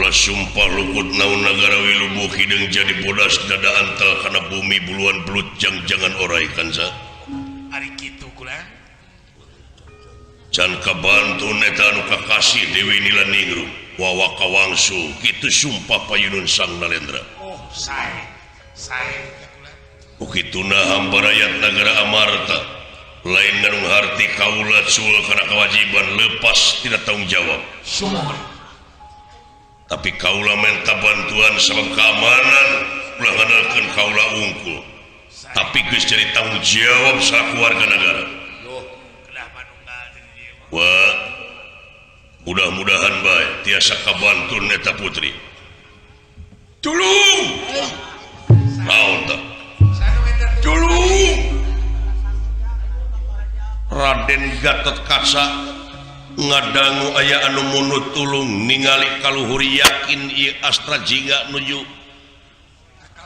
Kaula sumpah lukut naun nagara wilubuh hideung jadi bodas dada antal kana bumi buluan belut jang-jangan orai kansa. Ari kitu kula. Can kabantu neta anu kakasih Dewi Nilaningrum wawa kawangsu kitu sumpah payunun Sang Nalendra. Oh, sae. Sae kula. Ukituna hambarayat nagara Amarta lain nganung harti kaula cul kana kewajiban lepas tidak tanggung jawab. Sumur. Tapi kaula minta bantuan sabab keamanan ulah ngandalkeun kaula unggul. Tapi geus jadi tanggung jawab salaku warga negara. Wah, mudah-mudahan bae tiasa kabantun eta putri. Tulung! Naon tah? Tulung! Raden Gatotkaca ngadangu aya anu munut tulung ningali kaluhur yakin ieu Astra Jingga nuju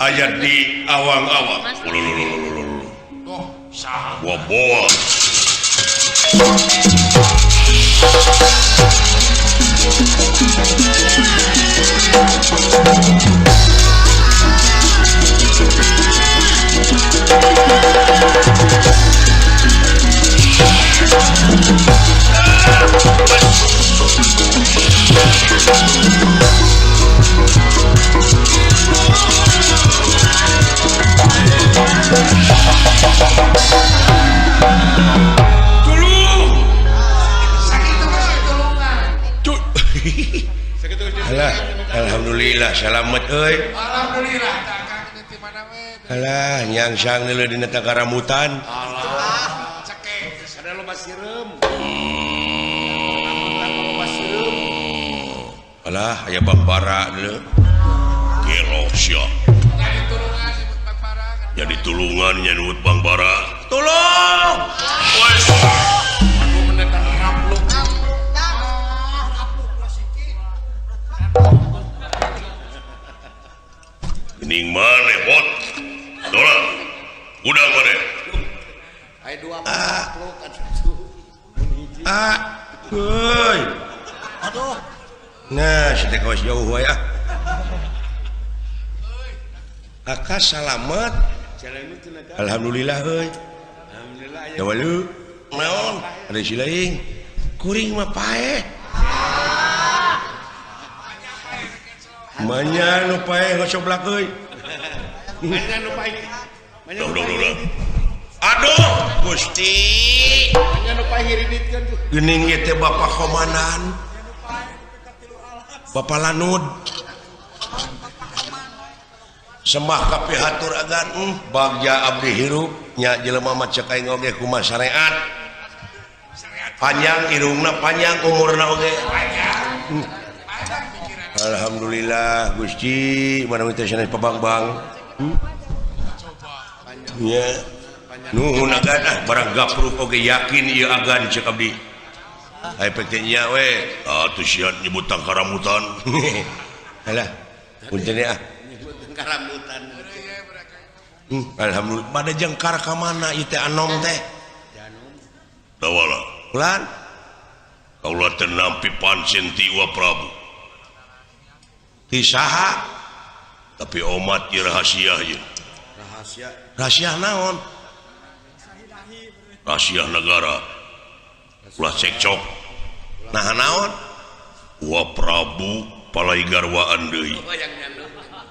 aya di awang-awang. Oh, saha? Wa boa. Tulung! Sakitu geus tulungan. Alah, alhamdulillah salamet euy. Alhamdulillah tah Kang di mana we? Alah, nyangsang deuleu dina takaramutan. Alah, cekek. Ada loba sireum. Loba sireum. Alah, aya bambara deuleu. Gelo sia. Jadi tulungan nyebut Bang Bara. Jadi tulungan nyebut Bang Bara. Tolong! Wes. Aduh menekan rapluk. Gening maneh bot. Dola. Udah maneh. Aya dua rapluk atuh. Ah. Heuy. Aduh. Nah, si teh kawas jauh wae ah. Aka salamet. Alhamdulillah euy. Alhamdulillah aya. Dawalu. Naon? Ada si lain. Kuring mah paeh. Manya nu paeh ngocoblak euy. Manya nu paeh. Duh, duh, duh, duh. Aduh, Gusti. Manya nu paeh hiriditkeun tuh. Geuning ieu teh Bapak Komandan. Bapak Lanud. Sembah kapihatur agan bagja abdi hirup nya jelema mah cek aing oge kumaha syariat. Panjang irungna panjang umurna oge. Panjang. Alhamdulillah Gusti mana teh sanes pabangbang. Nya nuhun agan ah barang gapruk oge yakin ieu agan cek abdi. Ai pek teh nya we atuh sia nyebut tangkaramutan. Alah punten ah. Karamutan. Alhamdulillah pada jengkar ka mana ieu teh anom teh? Dawala. Ulan. Kaula teh nampi pancen ti Wa Prabu. Ti saha? Tapi omat ieu rahasia ieu. Rahasia. Rahasia naon? Rahasia negara. Ulah cekcok. Nah naon? Wa Prabu palai garwaan deui.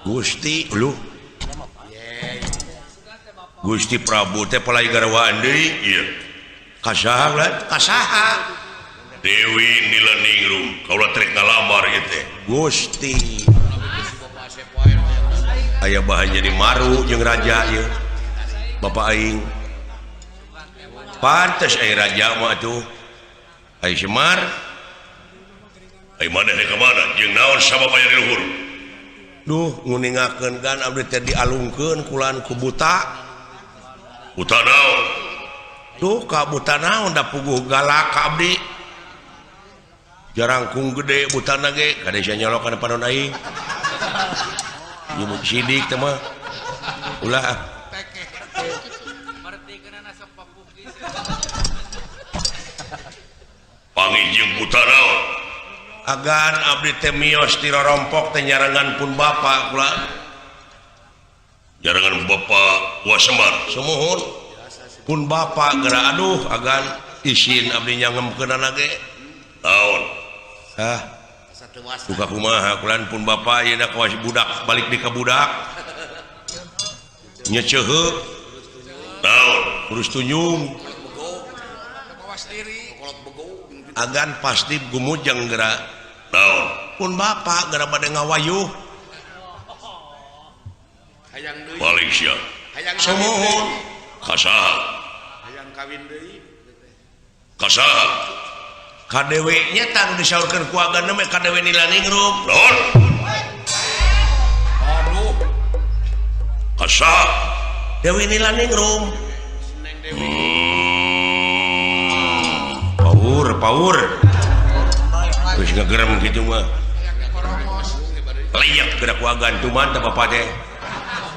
Gusti lu Gusti Prabu teh palai garwaan deui ieu kasaha lah kasaha Dewi Nilaningrum kaula trek ngalamar ieu teh Gusti aya bahan jadi maru jeung raja ieu Bapak aing pantes aya raja mah atuh ai Semar ai maneh ka mana jeung naon sabab aya di luhur. Duh nguningakeun gan abdi teh dialungkeun kulan ku buta. Buta naon? Duh ka buta naon da puguh galak ka abdi. Jarangkung gede butana ge kade sia nyolok kana panon aing. Nyebut sidik teh mah. Ulah. Panggih jeung buta naon? Agan abdi teh mios ti rorompok teh nyarengan pun bapa kula. Nyarengan bapa Wa Semar. Sumuhun. Pun bapa geura aduh agan isin abdi nyangemkeunana ge. Naon? Hah? Duka kumaha kulan pun bapa ayeuna kawas budak balik di ka budak. Nya ceuheuh. Naon? Kurus tunjung. Agan pasti gumujeng geura. Naon? Pun bapa geura bade ngawayuh. Hayang deui. Balik sia. Hayang Sumuhun. Kasaha? Hayang kawin deui. Kasaha? Ka dewe nya tah nu disaurkeun ku agan mah ka dewe Nilaningrum. Naon? Aduh. Kasaha? Dewi Nilaningrum. Neng Dewi. Paur, paur. Geus ngegerem kitu mah. Liak geura ku agan tuman teh bapa teh.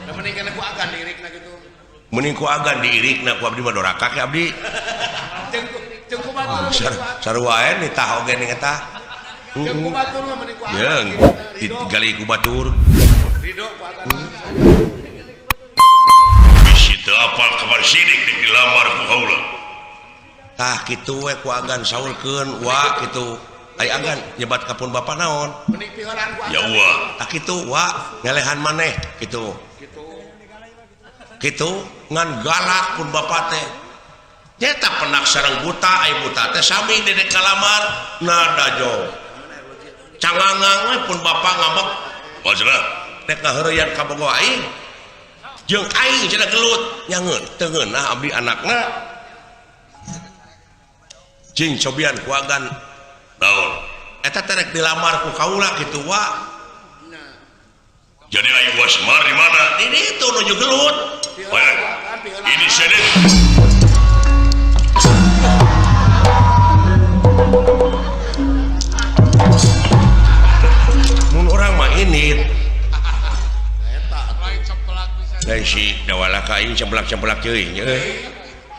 Da mending kana ku agan diirikna kitu. Mending ku agan diirikna ku abdi mah doraka ke abdi. Jeung ku batur. Sarua wae nitah oge ning eta. Jeung ku batur mah mending ku agan. Jeung digali ku batur. Ridho ku agan. Bisi teu apal kabar sidik dek dilamar ku kaula. Tah kitu we ku agan saulkeun wa kitu. Ai agan nyebat ka pun bapa naon? Mending piheulaan ku agan. Ya wa. Tah kitu wa ngelehan maneh kitu. Kitu. Kitu ngan galak pun bapa teh. Nyata penak sareng buta ai buta teh sami dedek kalamar nada jo. Cangangang we pun bapa ngambek. Wajah rek ngaheureyan ka bogo aing. Jeung aing cenah gelut nyangeun teu ngeunah abdi anakna. Cing cobian ku agan naon eta teh rek dilamar ku kaula kitu wa. Jadi aing Wa Semar di mana? Di ditu nuju gelut. Ini sedek. Mun urang mah ini. Lain cemplak bisa. Lain si dawala ka aing cemplak-cemplak teuing euy.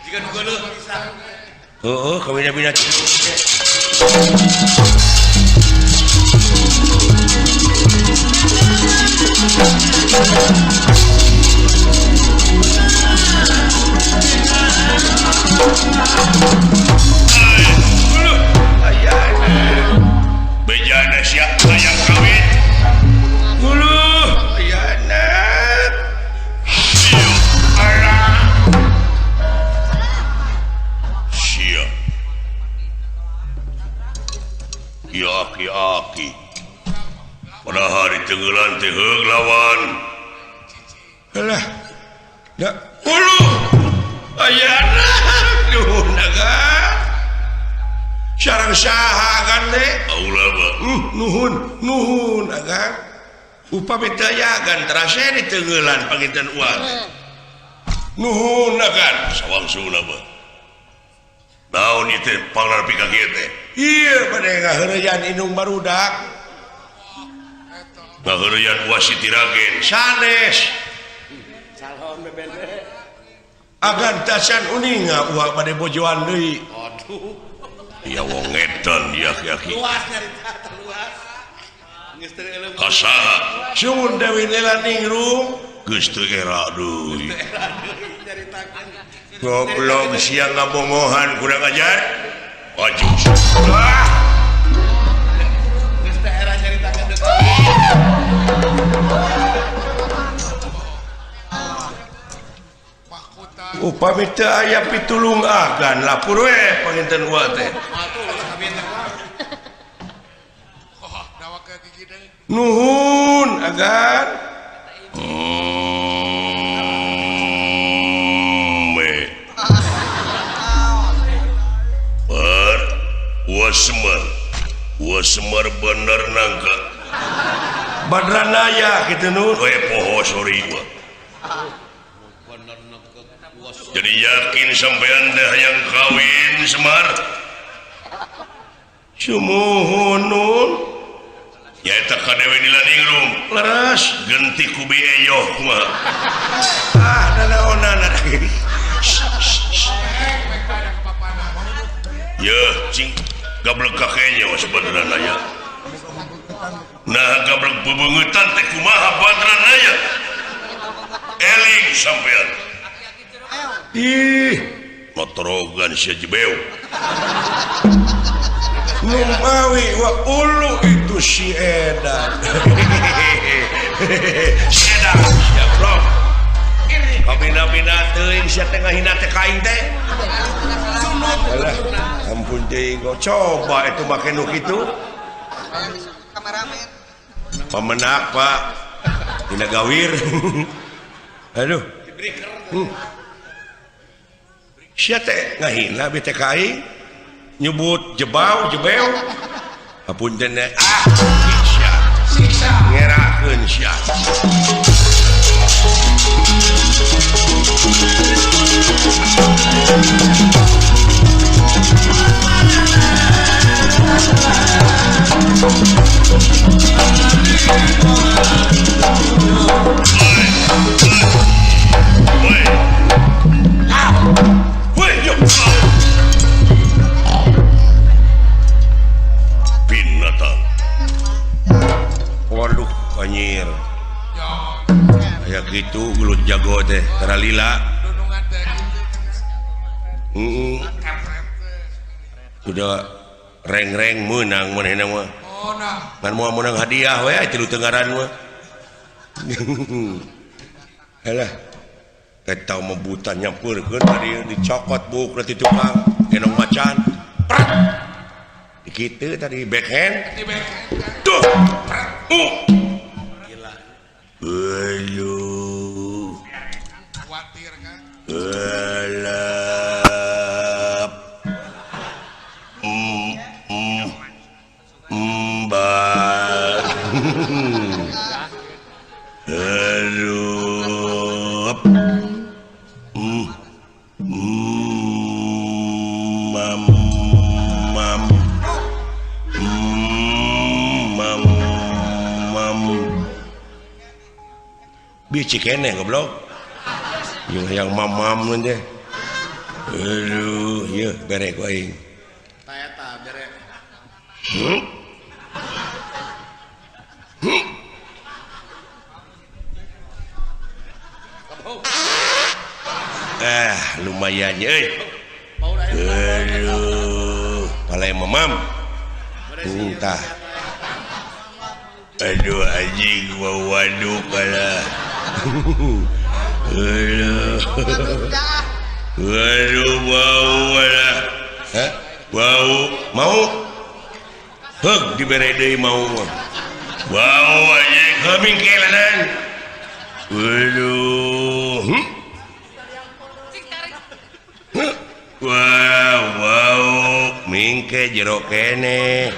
Jiga nu geuleuh pisan. Heeh, kawina-bina. Bejana sia hayang kawin. Uluh, ayana. Sia. Ya aki-aki. Pada hari tenggelan teh heug lawan. Alah. Da uluh. Ayana. Nuhun agan. Sareng saha agan teh? Aula mah. Nuhun, nuhun agan. Upami teu aya agan terase ditenggelan panginten uang. Nuhun agan, sawangsulna mah. Naon ieu teh panglar pika kieu teh? Ieu bade ngaheureyan indung barudak. Ngaheureyan uas Siti Ragen sanes. Calon bebende. Agan tacan uninga uak bade bojoan deui. Aduh. Ya wong edan ya aki-aki. Luas nyarita teh luas. Geus teu euleum. Kasaha? Sumun Dewi Nilaningrum geus teu era deui. Nyaritakeun. Goblok sia ngabongohan kurang ajar. Maju. Ah! Geus teu era nyaritakeun deui. Mahkota. Upami teu aya pitulung agan lapur we panginten uwa teh. Moal tulus kawin teh mah. Oh, dawa ke gigi deui. Nuhun agan. Ber, Wa Semar. Wa Semar bener nangka. Badranaya kitu nu. We poho sorry wa. Jadi yakin sampean teh hayang kawin Semar? Sumuhun nun. Nyaeta ka Dewi Nilaningrum. Leres genti ku bi eyoh kumaha. Ah, nanaonan. Yeuh, cing gablek ka kenyo sebenarna aya. Nah gablek bebeungetan teh kumaha Badran aya. Eling sampean. Ih, motorogan sia jebeu. Numawi wa ulu itu si edan. Si edan sia blok. Kabina-bina teuing sia teh ngahina teh ka aing teh. Alah, ampun teuing coba itu make nu kitu. Kameramen. Pemenak Pak. Dina gawir. Aduh. Sia teh ngahina bi teh ka aing. Nyebut jebau jebeu. Apunten teh. Ah, sia. Siksa. Ngerakeun sia. Binatang. Waduh, anjir. Kayak gitu gelut jago teh, tara lila. Sudah reng-reng menang manehna mah. Ngan moal menang hadiah we tilu tengaran mah. Halah. Eta mebutan nyampeurkeun tadi dicokot buuk ti tukang gendong macan. Prat. Dikitu tadi backhand. Tuh. Gila. Aduh. Khawatir kan? Elap. Mbak. Aduh. Mam mam. Mam mam. Bici keneh goblok. Jeung hayang mamam mun teh. Aduh, ieu bere ku aing. Ta eta bere. Lumayan euy. Aduh, palai mamam. Entah. Aduh anjing waduh kalah. Aduh. Aduh bau lah. Hah? Bau mau? Heug dibere deui mau mah. Bau anjing heuh mingkelanan. Aduh. Wow, wow, mingke jero kene.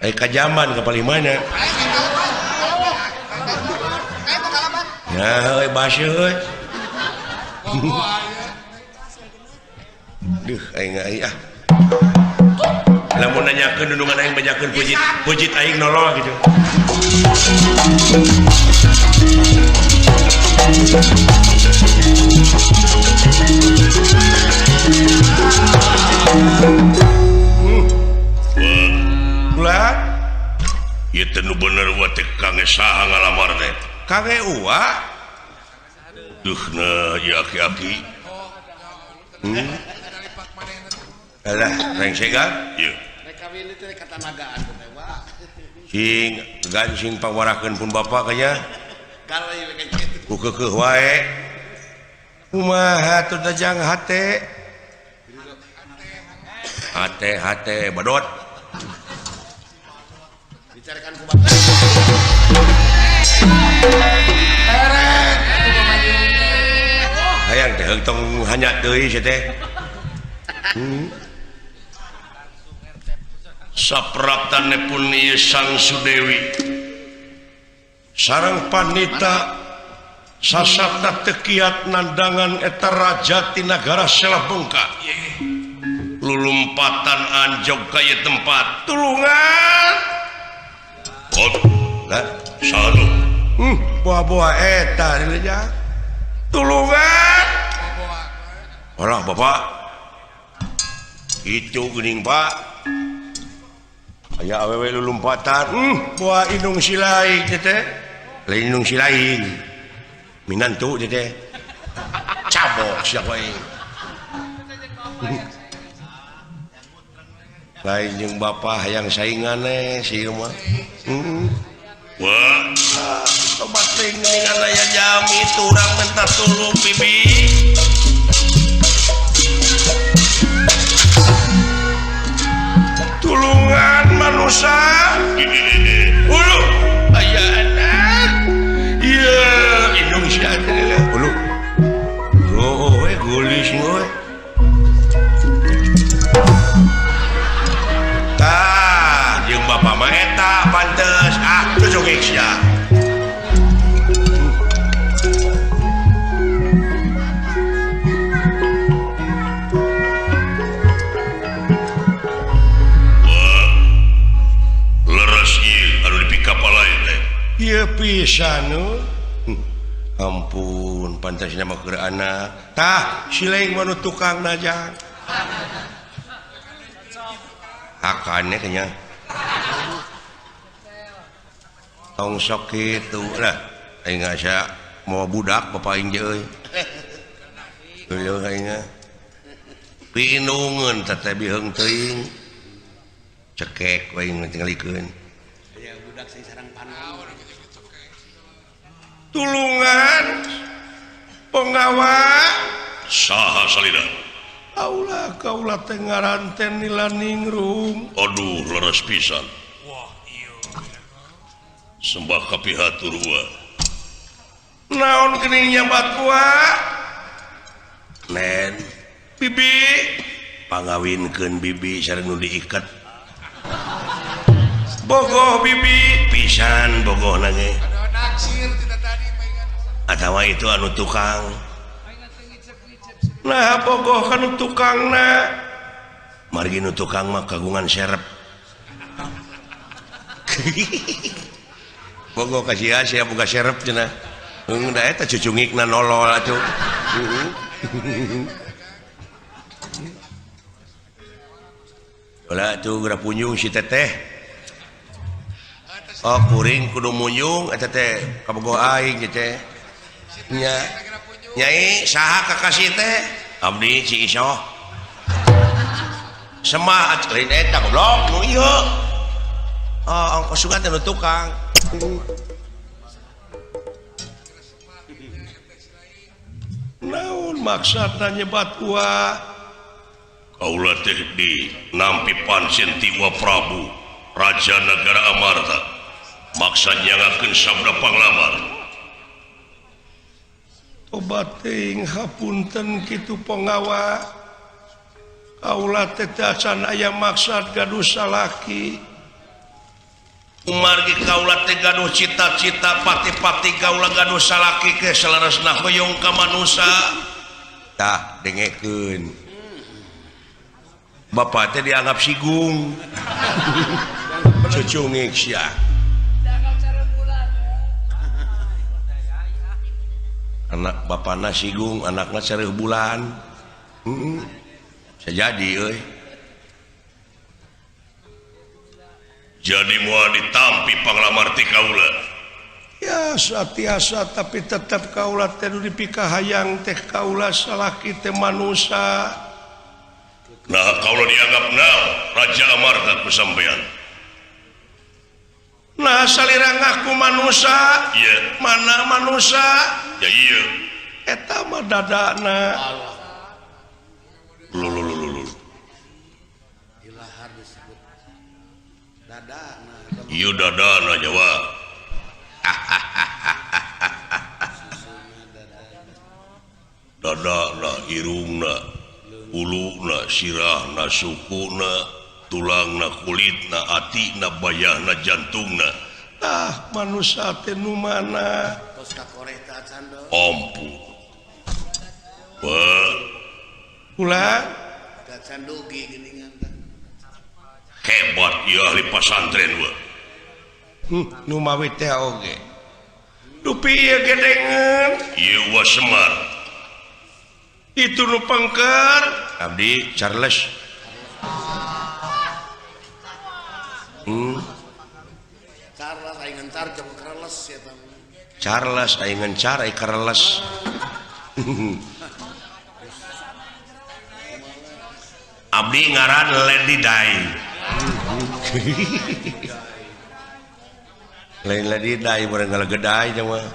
Kajaman ke paling mana? Ya, euy baseuh euy. Duh, aing aing ah. Lamun nanyakeun dundungan aing bajakeun pujit, pujit aing nolol gitu. Ulah. Ieu teh nu bener wa teh kange saha ngalamar teh? Kange uwa. Duh na ieu aki-aki. Alah, rengsegan ieu. Kawin teh katanagaan teh wa. Sing gancing pangwarakeun pun bapak kanya. Ku keukeuh wae. Kumaha atuh dajang hate? Hate hate badot. Bicarakan ku bapak. Hayang teh tong hanya deui sia teh. Sapraptane pun ieu Sang Sudewi sareng panita sasapna teu kiat nandangan eta raja ti nagara Selabengka. Lulumpatan anjog ka ieu tempat tulungan. Oh, lah, sanu. Boa-boa eta tulungan. Olah bapak. Itu geuning Pak. Aya awewe lulumpatan. Boa indung silaing teh teh. Lain indung silaing. Minantu teh teh. Cabok sia aing. Lain jeung bapak hayang saingan si ieu mah. Wah, tobat teuing geuningan aya jami turang minta tulung bibi. Tulungan manusia. Ulu, aya anak. Ieu indung sia teh. Ulu. Oh, we geulis we. Tah, jeung bapa mah eta pantes. Ah, cocok sia. Leres ieu anu dipikapalai teh. Ieu pisan. Ampun, pantasna mah keur anak. Tah, silaing mah nu tukang najang. Hakannya kayaknya tong sok kitu lah aing asa mau budak bapak aing ge euy euy aing piinungeun teh biheung teuing cekek we aing tingalikeun aya budak sing sarang panon tulungan penggawa saha salira. Aula kaula teh ngaran teh Nilaningrum. Aduh leres pisan. Wah ieu. Sembah kapihatur wa. Naon geuning nyabat wa? Nen, bibi pangawinkeun bibi sareng nu diiket. Bogoh bibi pisan bogohna ge. Naksir tina tadi paingan. Atawa itu anu tukang. Nah bogoh kan tukangna margi nu tukang mah kagungan serep. Bogoh ka sia sia boga serep cenah. Heung da eta cucungikna nolol atuh. Ulah atuh geura punjung si teteh. Oh kuring kudu munjung eta teh kabogoh aing teh. Nya Nyai saha kakasih teh? Abdi si Isoh. Semah lain eta goblok nu ieu. Oh, ongkos sugan teh nu tukang. Naon maksudna nyebat wa? Kaula teh di nampi pancen ti Wa Prabu, Raja Nagara Amarta. Maksa nyangakeun sabda panglamar. Tobat teuing hapunten kitu penggawa. Kaula teh acan aya maksad gaduh salaki. Kumargi kaula teh gaduh cita-cita pati-pati kaula gaduh salaki ke saleresna hoyong ka manusa. Tah dengekeun. Bapak teh dianggap sigung. Cucungik sia. Anak bapana sigung, anakna sareuh bulan. Bisa jadi euy. Jadi moal ditampi panglamar ti kaula. Ya satiasa tapi tetep kaula teh nu dipikahayang teh kaula salaki teh manusa. Nah kaula dianggap naon Raja Amarta ku sampean. Nah salira ngaku manusa. Iya. Mana manusa? Ya iya. Eta mah dadana. Lululululu. Ilahar disebut dadana. Ieu dadana nyawa. Dadana irungna, uluna, sirahna, sukuna, tulangna, kulitna, atina, bayahna, jantungna. Tah manusa teh nu mana? Tos kakoreh teh acan do. Ampun. Wah. Ulah teh acan dugi geuningan teh. Hebat ieu ahli pasantren we. Nu mawi teh oge. Dupi ieu gedengeun ieu wa Semar itu nu pengker abdi Charles. Charles aing ngencar jeung kereles eta. Charles aing ngencar aing kereles. Abdi ngaran Lady Dai. Lain Lady Dai bareng ngalegedai teh mah.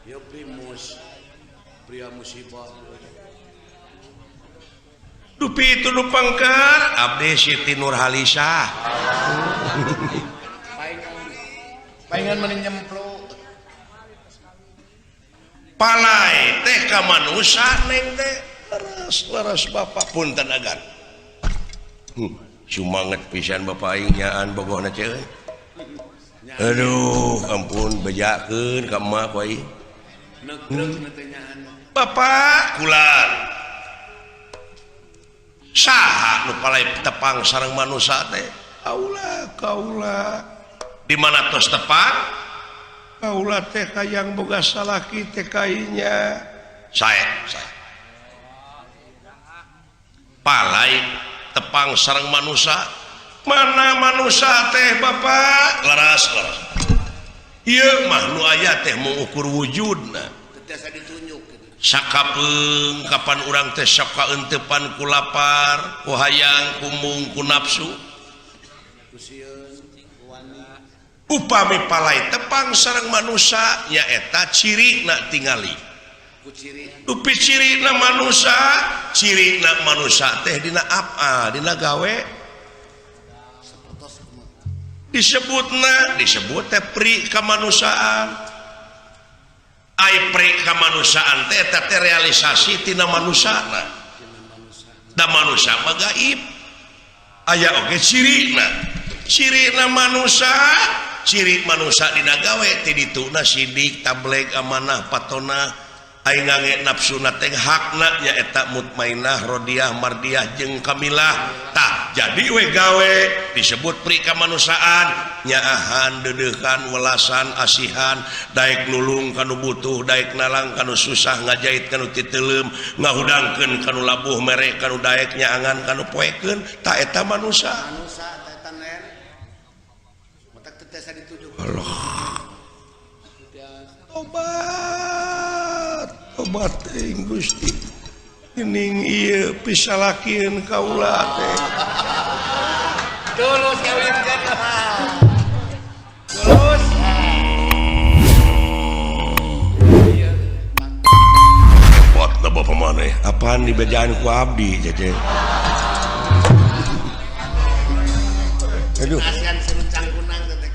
Ieu primus. Pria musibah. Dupi itu nu pengker abdi Siti Nurhalisah. Paingan meni nyemplo. Palai teh ka manusa neng teh leres-leres bapak punten agan. Sumanget pisan bapak aing nyaan bogohna ceuy. Aduh, ampun bejakeun ka emak ku aing. Bapak kulan. Saha nu palai tepang sareng manusa teh? Kaula, kaula. Di mana tos tepang? Kaula teh hayang boga salaki teh kainya. Sae, sae. Palai tepang sareng manusa. Mana manusa teh bapak? Leras, leras. Ieu mah nu aya teh mengukur wujudna. Teu ditunjuk kitu. Sakapeung kapan urang teh sok kaeunteupan ku lapar, ku hayang, ku mung, ku nafsu. Ku sieun, ku wani. Upami palai tepang sareng manusa nyaeta cirina tingali. Ku ciri. Dupi cirina manusa, cirina manusa teh dina apa, dina gawe. Sapertos kumaha. Disebutna, disebut teh pri kamanusiaan. Ai pri kamanusiaan teh eta teh realisasi tina manusana. Da manusa mah gaib. Aya oge cirina. Cirina manusa, ciri manusa dina gawe ti dituna sidik, tableg, amanah, patona, ai ngange nafsuna teh hakna nyaeta mutmainah, rodiah, mardiah jeung kamilah. Tah jadi we gawe disebut pri kamanusiaan, nyaahan, deudeuhan, welasan, asihan, daek nulung kanu butuh, daek nalang kanu susah, ngajait kanu titeuleum, ngahudangkeun kanu labuh, mere kanu daek, nyaangan kanu poekeun, tah eta manusa. Manusa teh eta nen. Matak teu tiasa ditunjuk. Allah. Tobat, tobat teuing Gusti. Geuning ieu pisalakieun kaula teh. Tulus kawinkeun. Tulus. Buatna bapak maneh. Apaan dibejaan ku abdi teh? Aduh. Kasihan seruncang kunang teh.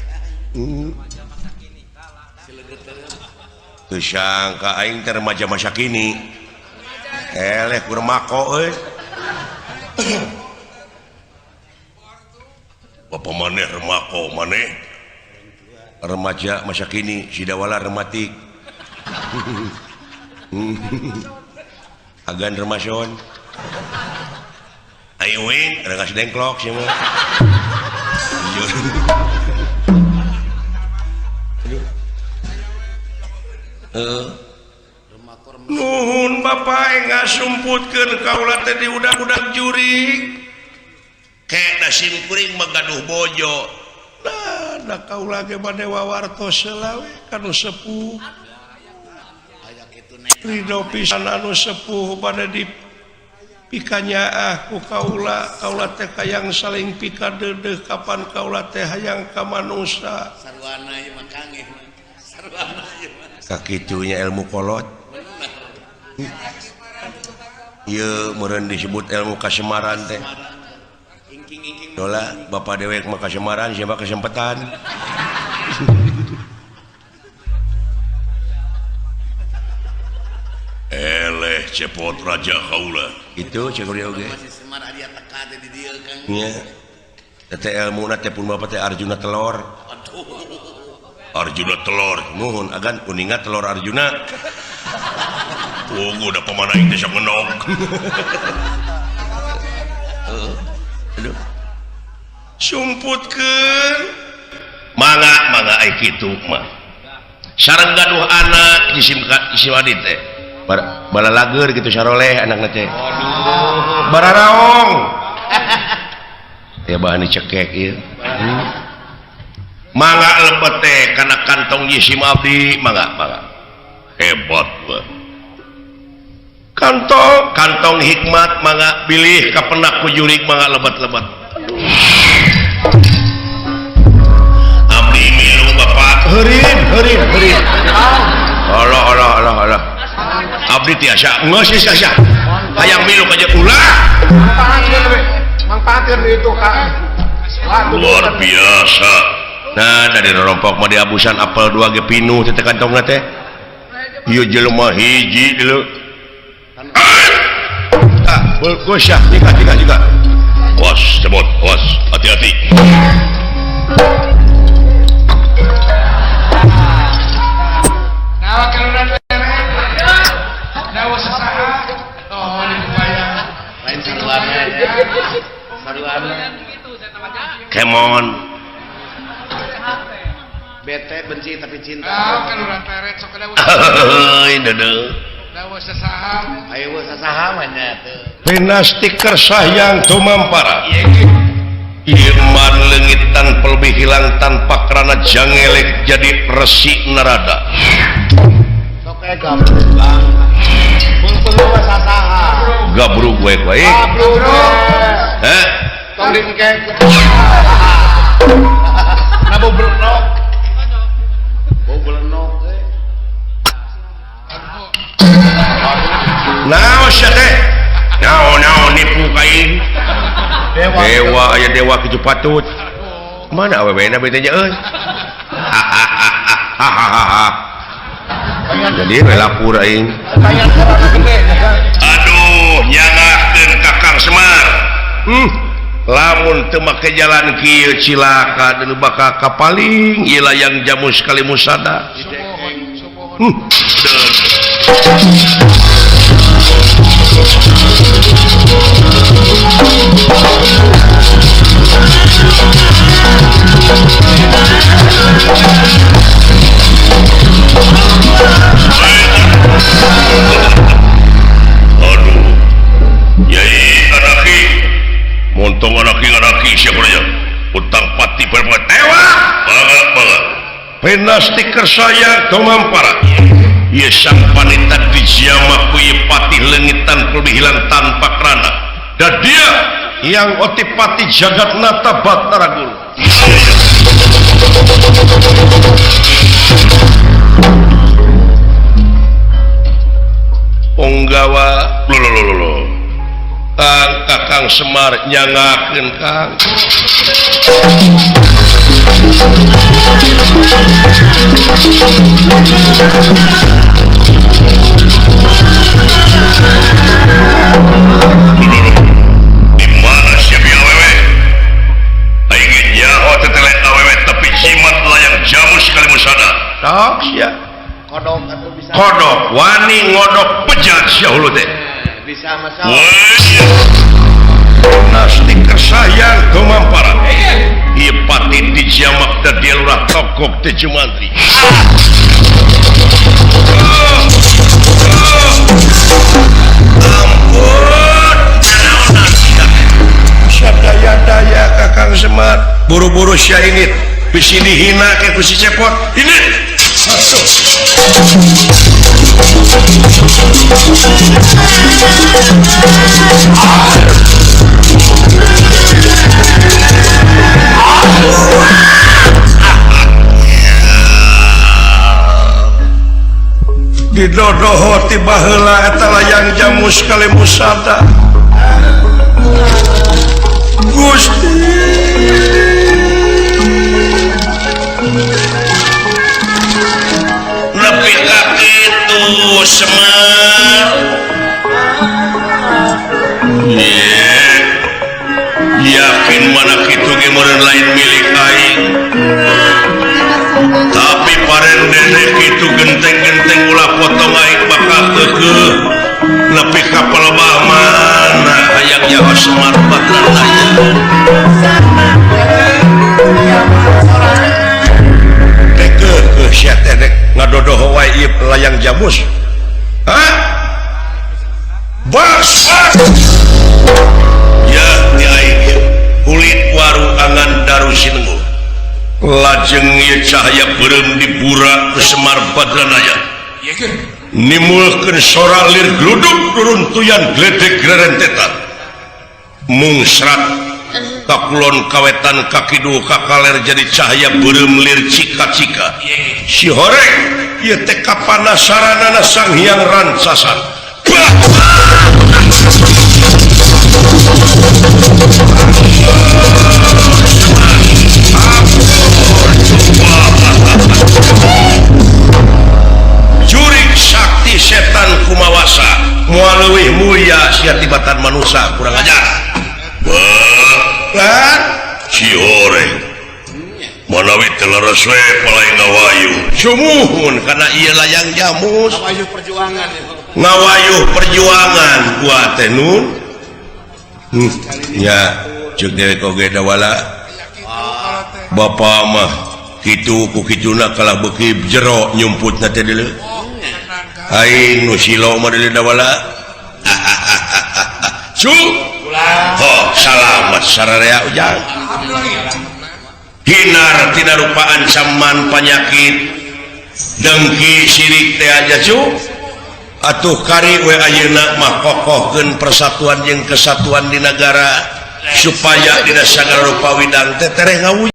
Teu sangka aing teh remaja masa kini. Eleh ku remako euy. Bapak maneh remako maneh. Remaja masa kini sidawala rematik. Agan remason. Ayo wing, rengas dengklok sih mah. Nuhun bapak ngasumputkeun kaula teh di udag-udag jurig. Kek da sim kuring mah gaduh bojo. Nah, da kaula ge bade wawartos heula we kanu sepuh. Ridho pisan anu sepuh bade di pikanyaah ku kaula, kaula teh hayang saling pikadeudeuh kapan kaula teh hayang ka manusa. Sarwana ieu mah kangge. Sarwana ieu mah. Kakitunya ilmu kolot. Ieu meureun disebut ilmu kasemaran teh. Dola bapak dewek mah kasemaran siapa kesempatan. Eleh cepot raja kaula. Itu cek oge. Masih Semar aya teka teh di dieu Kang. Nya. Teh ilmuna teh pun bapak teh Arjuna telor. Aduh. Arjuna telor. Nuhun agan kuninga telor Arjuna. Tunggu da pamana aing teh sok ngenog. Aduh. Sumputkeun. Mangga mangga ai kitu mah. Sareng gaduh anak jisim adi teh. Balalager gitu saroleh anakna teh. Bararaong. Ya bahan dicekek ieu. Mangga lebet teh kana kantong jisim abdi, mangga mangga. Hebat gua. Kantong kantong hikmat mangga bilih kapenak ku jurig mangga lebet-lebet. Abdi milu bapak heurin heurin heurin. Allah Allah Allah Allah. Abdi tiasa geus tiasa. Hayang milu ka jeung ulah. Manfaatkeun itu Kak. Luar biasa. Nah dari rorompok mah diabusan apel 2 ge pinuh teh kantongna teh. Ieu jelema hiji deuleu. Ah, bagus ya, jika jika jika. Awas, cebot, awas, hati-hati. Nawa kaluran bere. Nawa sasaha. Oh, di kubayang. Lain saruana. Saruana. Kemon. Bete benci tapi cinta. Nawa kaluran peret sok dawa. Heuy, deudeuh. Dawa sasaha. Ayo sasaha mah nya teu. Dinasti Kersahyang tumampara. Iman leungit tanpa lebih hilang tanpa kerana jangelek jadi resi narada. Sok eh gabrug bang. Pung-pung mah sasaha. Gabrug we we. Gabrug. Heh. Tong dingkek. Na bobrenok. Bobrenok eh. Naon sia teh? Naon-naon nipu ka aing. Dewa aya dewa kitu patut. Mana awewena bete nya euy. Jadi we lapur aing. Aduh, nyangakeun Kakang Semar. Lamun teu make jalan kieu cilaka deuleu bakal kapaling ieu layang jamus kali musada. Aduh, Yai anaki, montong anaki anaki siapa aja, utang pati berbuat dewa, banget banget. Penasti kersaya tumampara. Ye sang panita dijamak ku ye patih leungitan kudu hilang tanpa kerana. Dan dia yang otipati jagat nata Batara Guru. Punggawa lho. Kang Kakang Semar nyangakeun Kang. Di mana siapa awewe? Aing nyaho tetele awewe tapi jimat layang jamus kali musada. Tok sia. Kodok atuh bisa. Kodok wani ngodok bejat sia hulu teh. Bisa masalah. Nasti kersayang tumampara. Ieu pati dijamak da dia lurah tokok teh jumantri. Ampun, sadaya-daya Kakang Semar buru-buru sia ini bisi dihina ke ku si Cepot ini. Masuk. Didodoho tiba heula eta layang jamus kali musada. Gusti nepi ka kitu Semar. Yakin mana kitu ge meureun lain milik aing. Tapi paren dede kitu genteng-genteng ulah potong aing bakal keukeuh. Nepi ka palebah mana hayang nyaho Semar Batara aya. Sia teh rek ngadodoho wae ieu layang jamus. Hah? Bas. Ya ni aing ieu. Kulit waru angan daru sinengguh. Lajeng ieu cahaya beureum dibura ku Semar Badranaya. Nimulkeun sora lir gluduk ruruntuyan gledek rerentetan. Mungsrat kakulon kawetan kakidul kakaler jadi cahaya beureum lir cika-cika. Si horeng ieu teh kapanasaranana Sang Hyang Rancasan. Jurik sakti setan kumawasa moal leuwih mulia sia tibatan manusa kurang ajar. Bah, si horeng manawi teu leres we palai ngawayu. Sumuhun kana ieu layang jamus. Ngawayuh perjuangan ya. Ngawayuh perjuangan gua teh nun. Ya, ceuk dewek oge dawala. Bapak mah kitu ku kituna kalah beuki jero nyumputna teh deuleu. Aing nu silo mah deuleu dawala. Su. Oh, salamat sararea ujang. Hinar tina rupa ancaman penyakit dengki sirik teh aja cu. Atuh kari we ayeuna mah kokohkeun persatuan jeung kesatuan di negara supaya dina sagala rupa widang teh tereh ngawujud.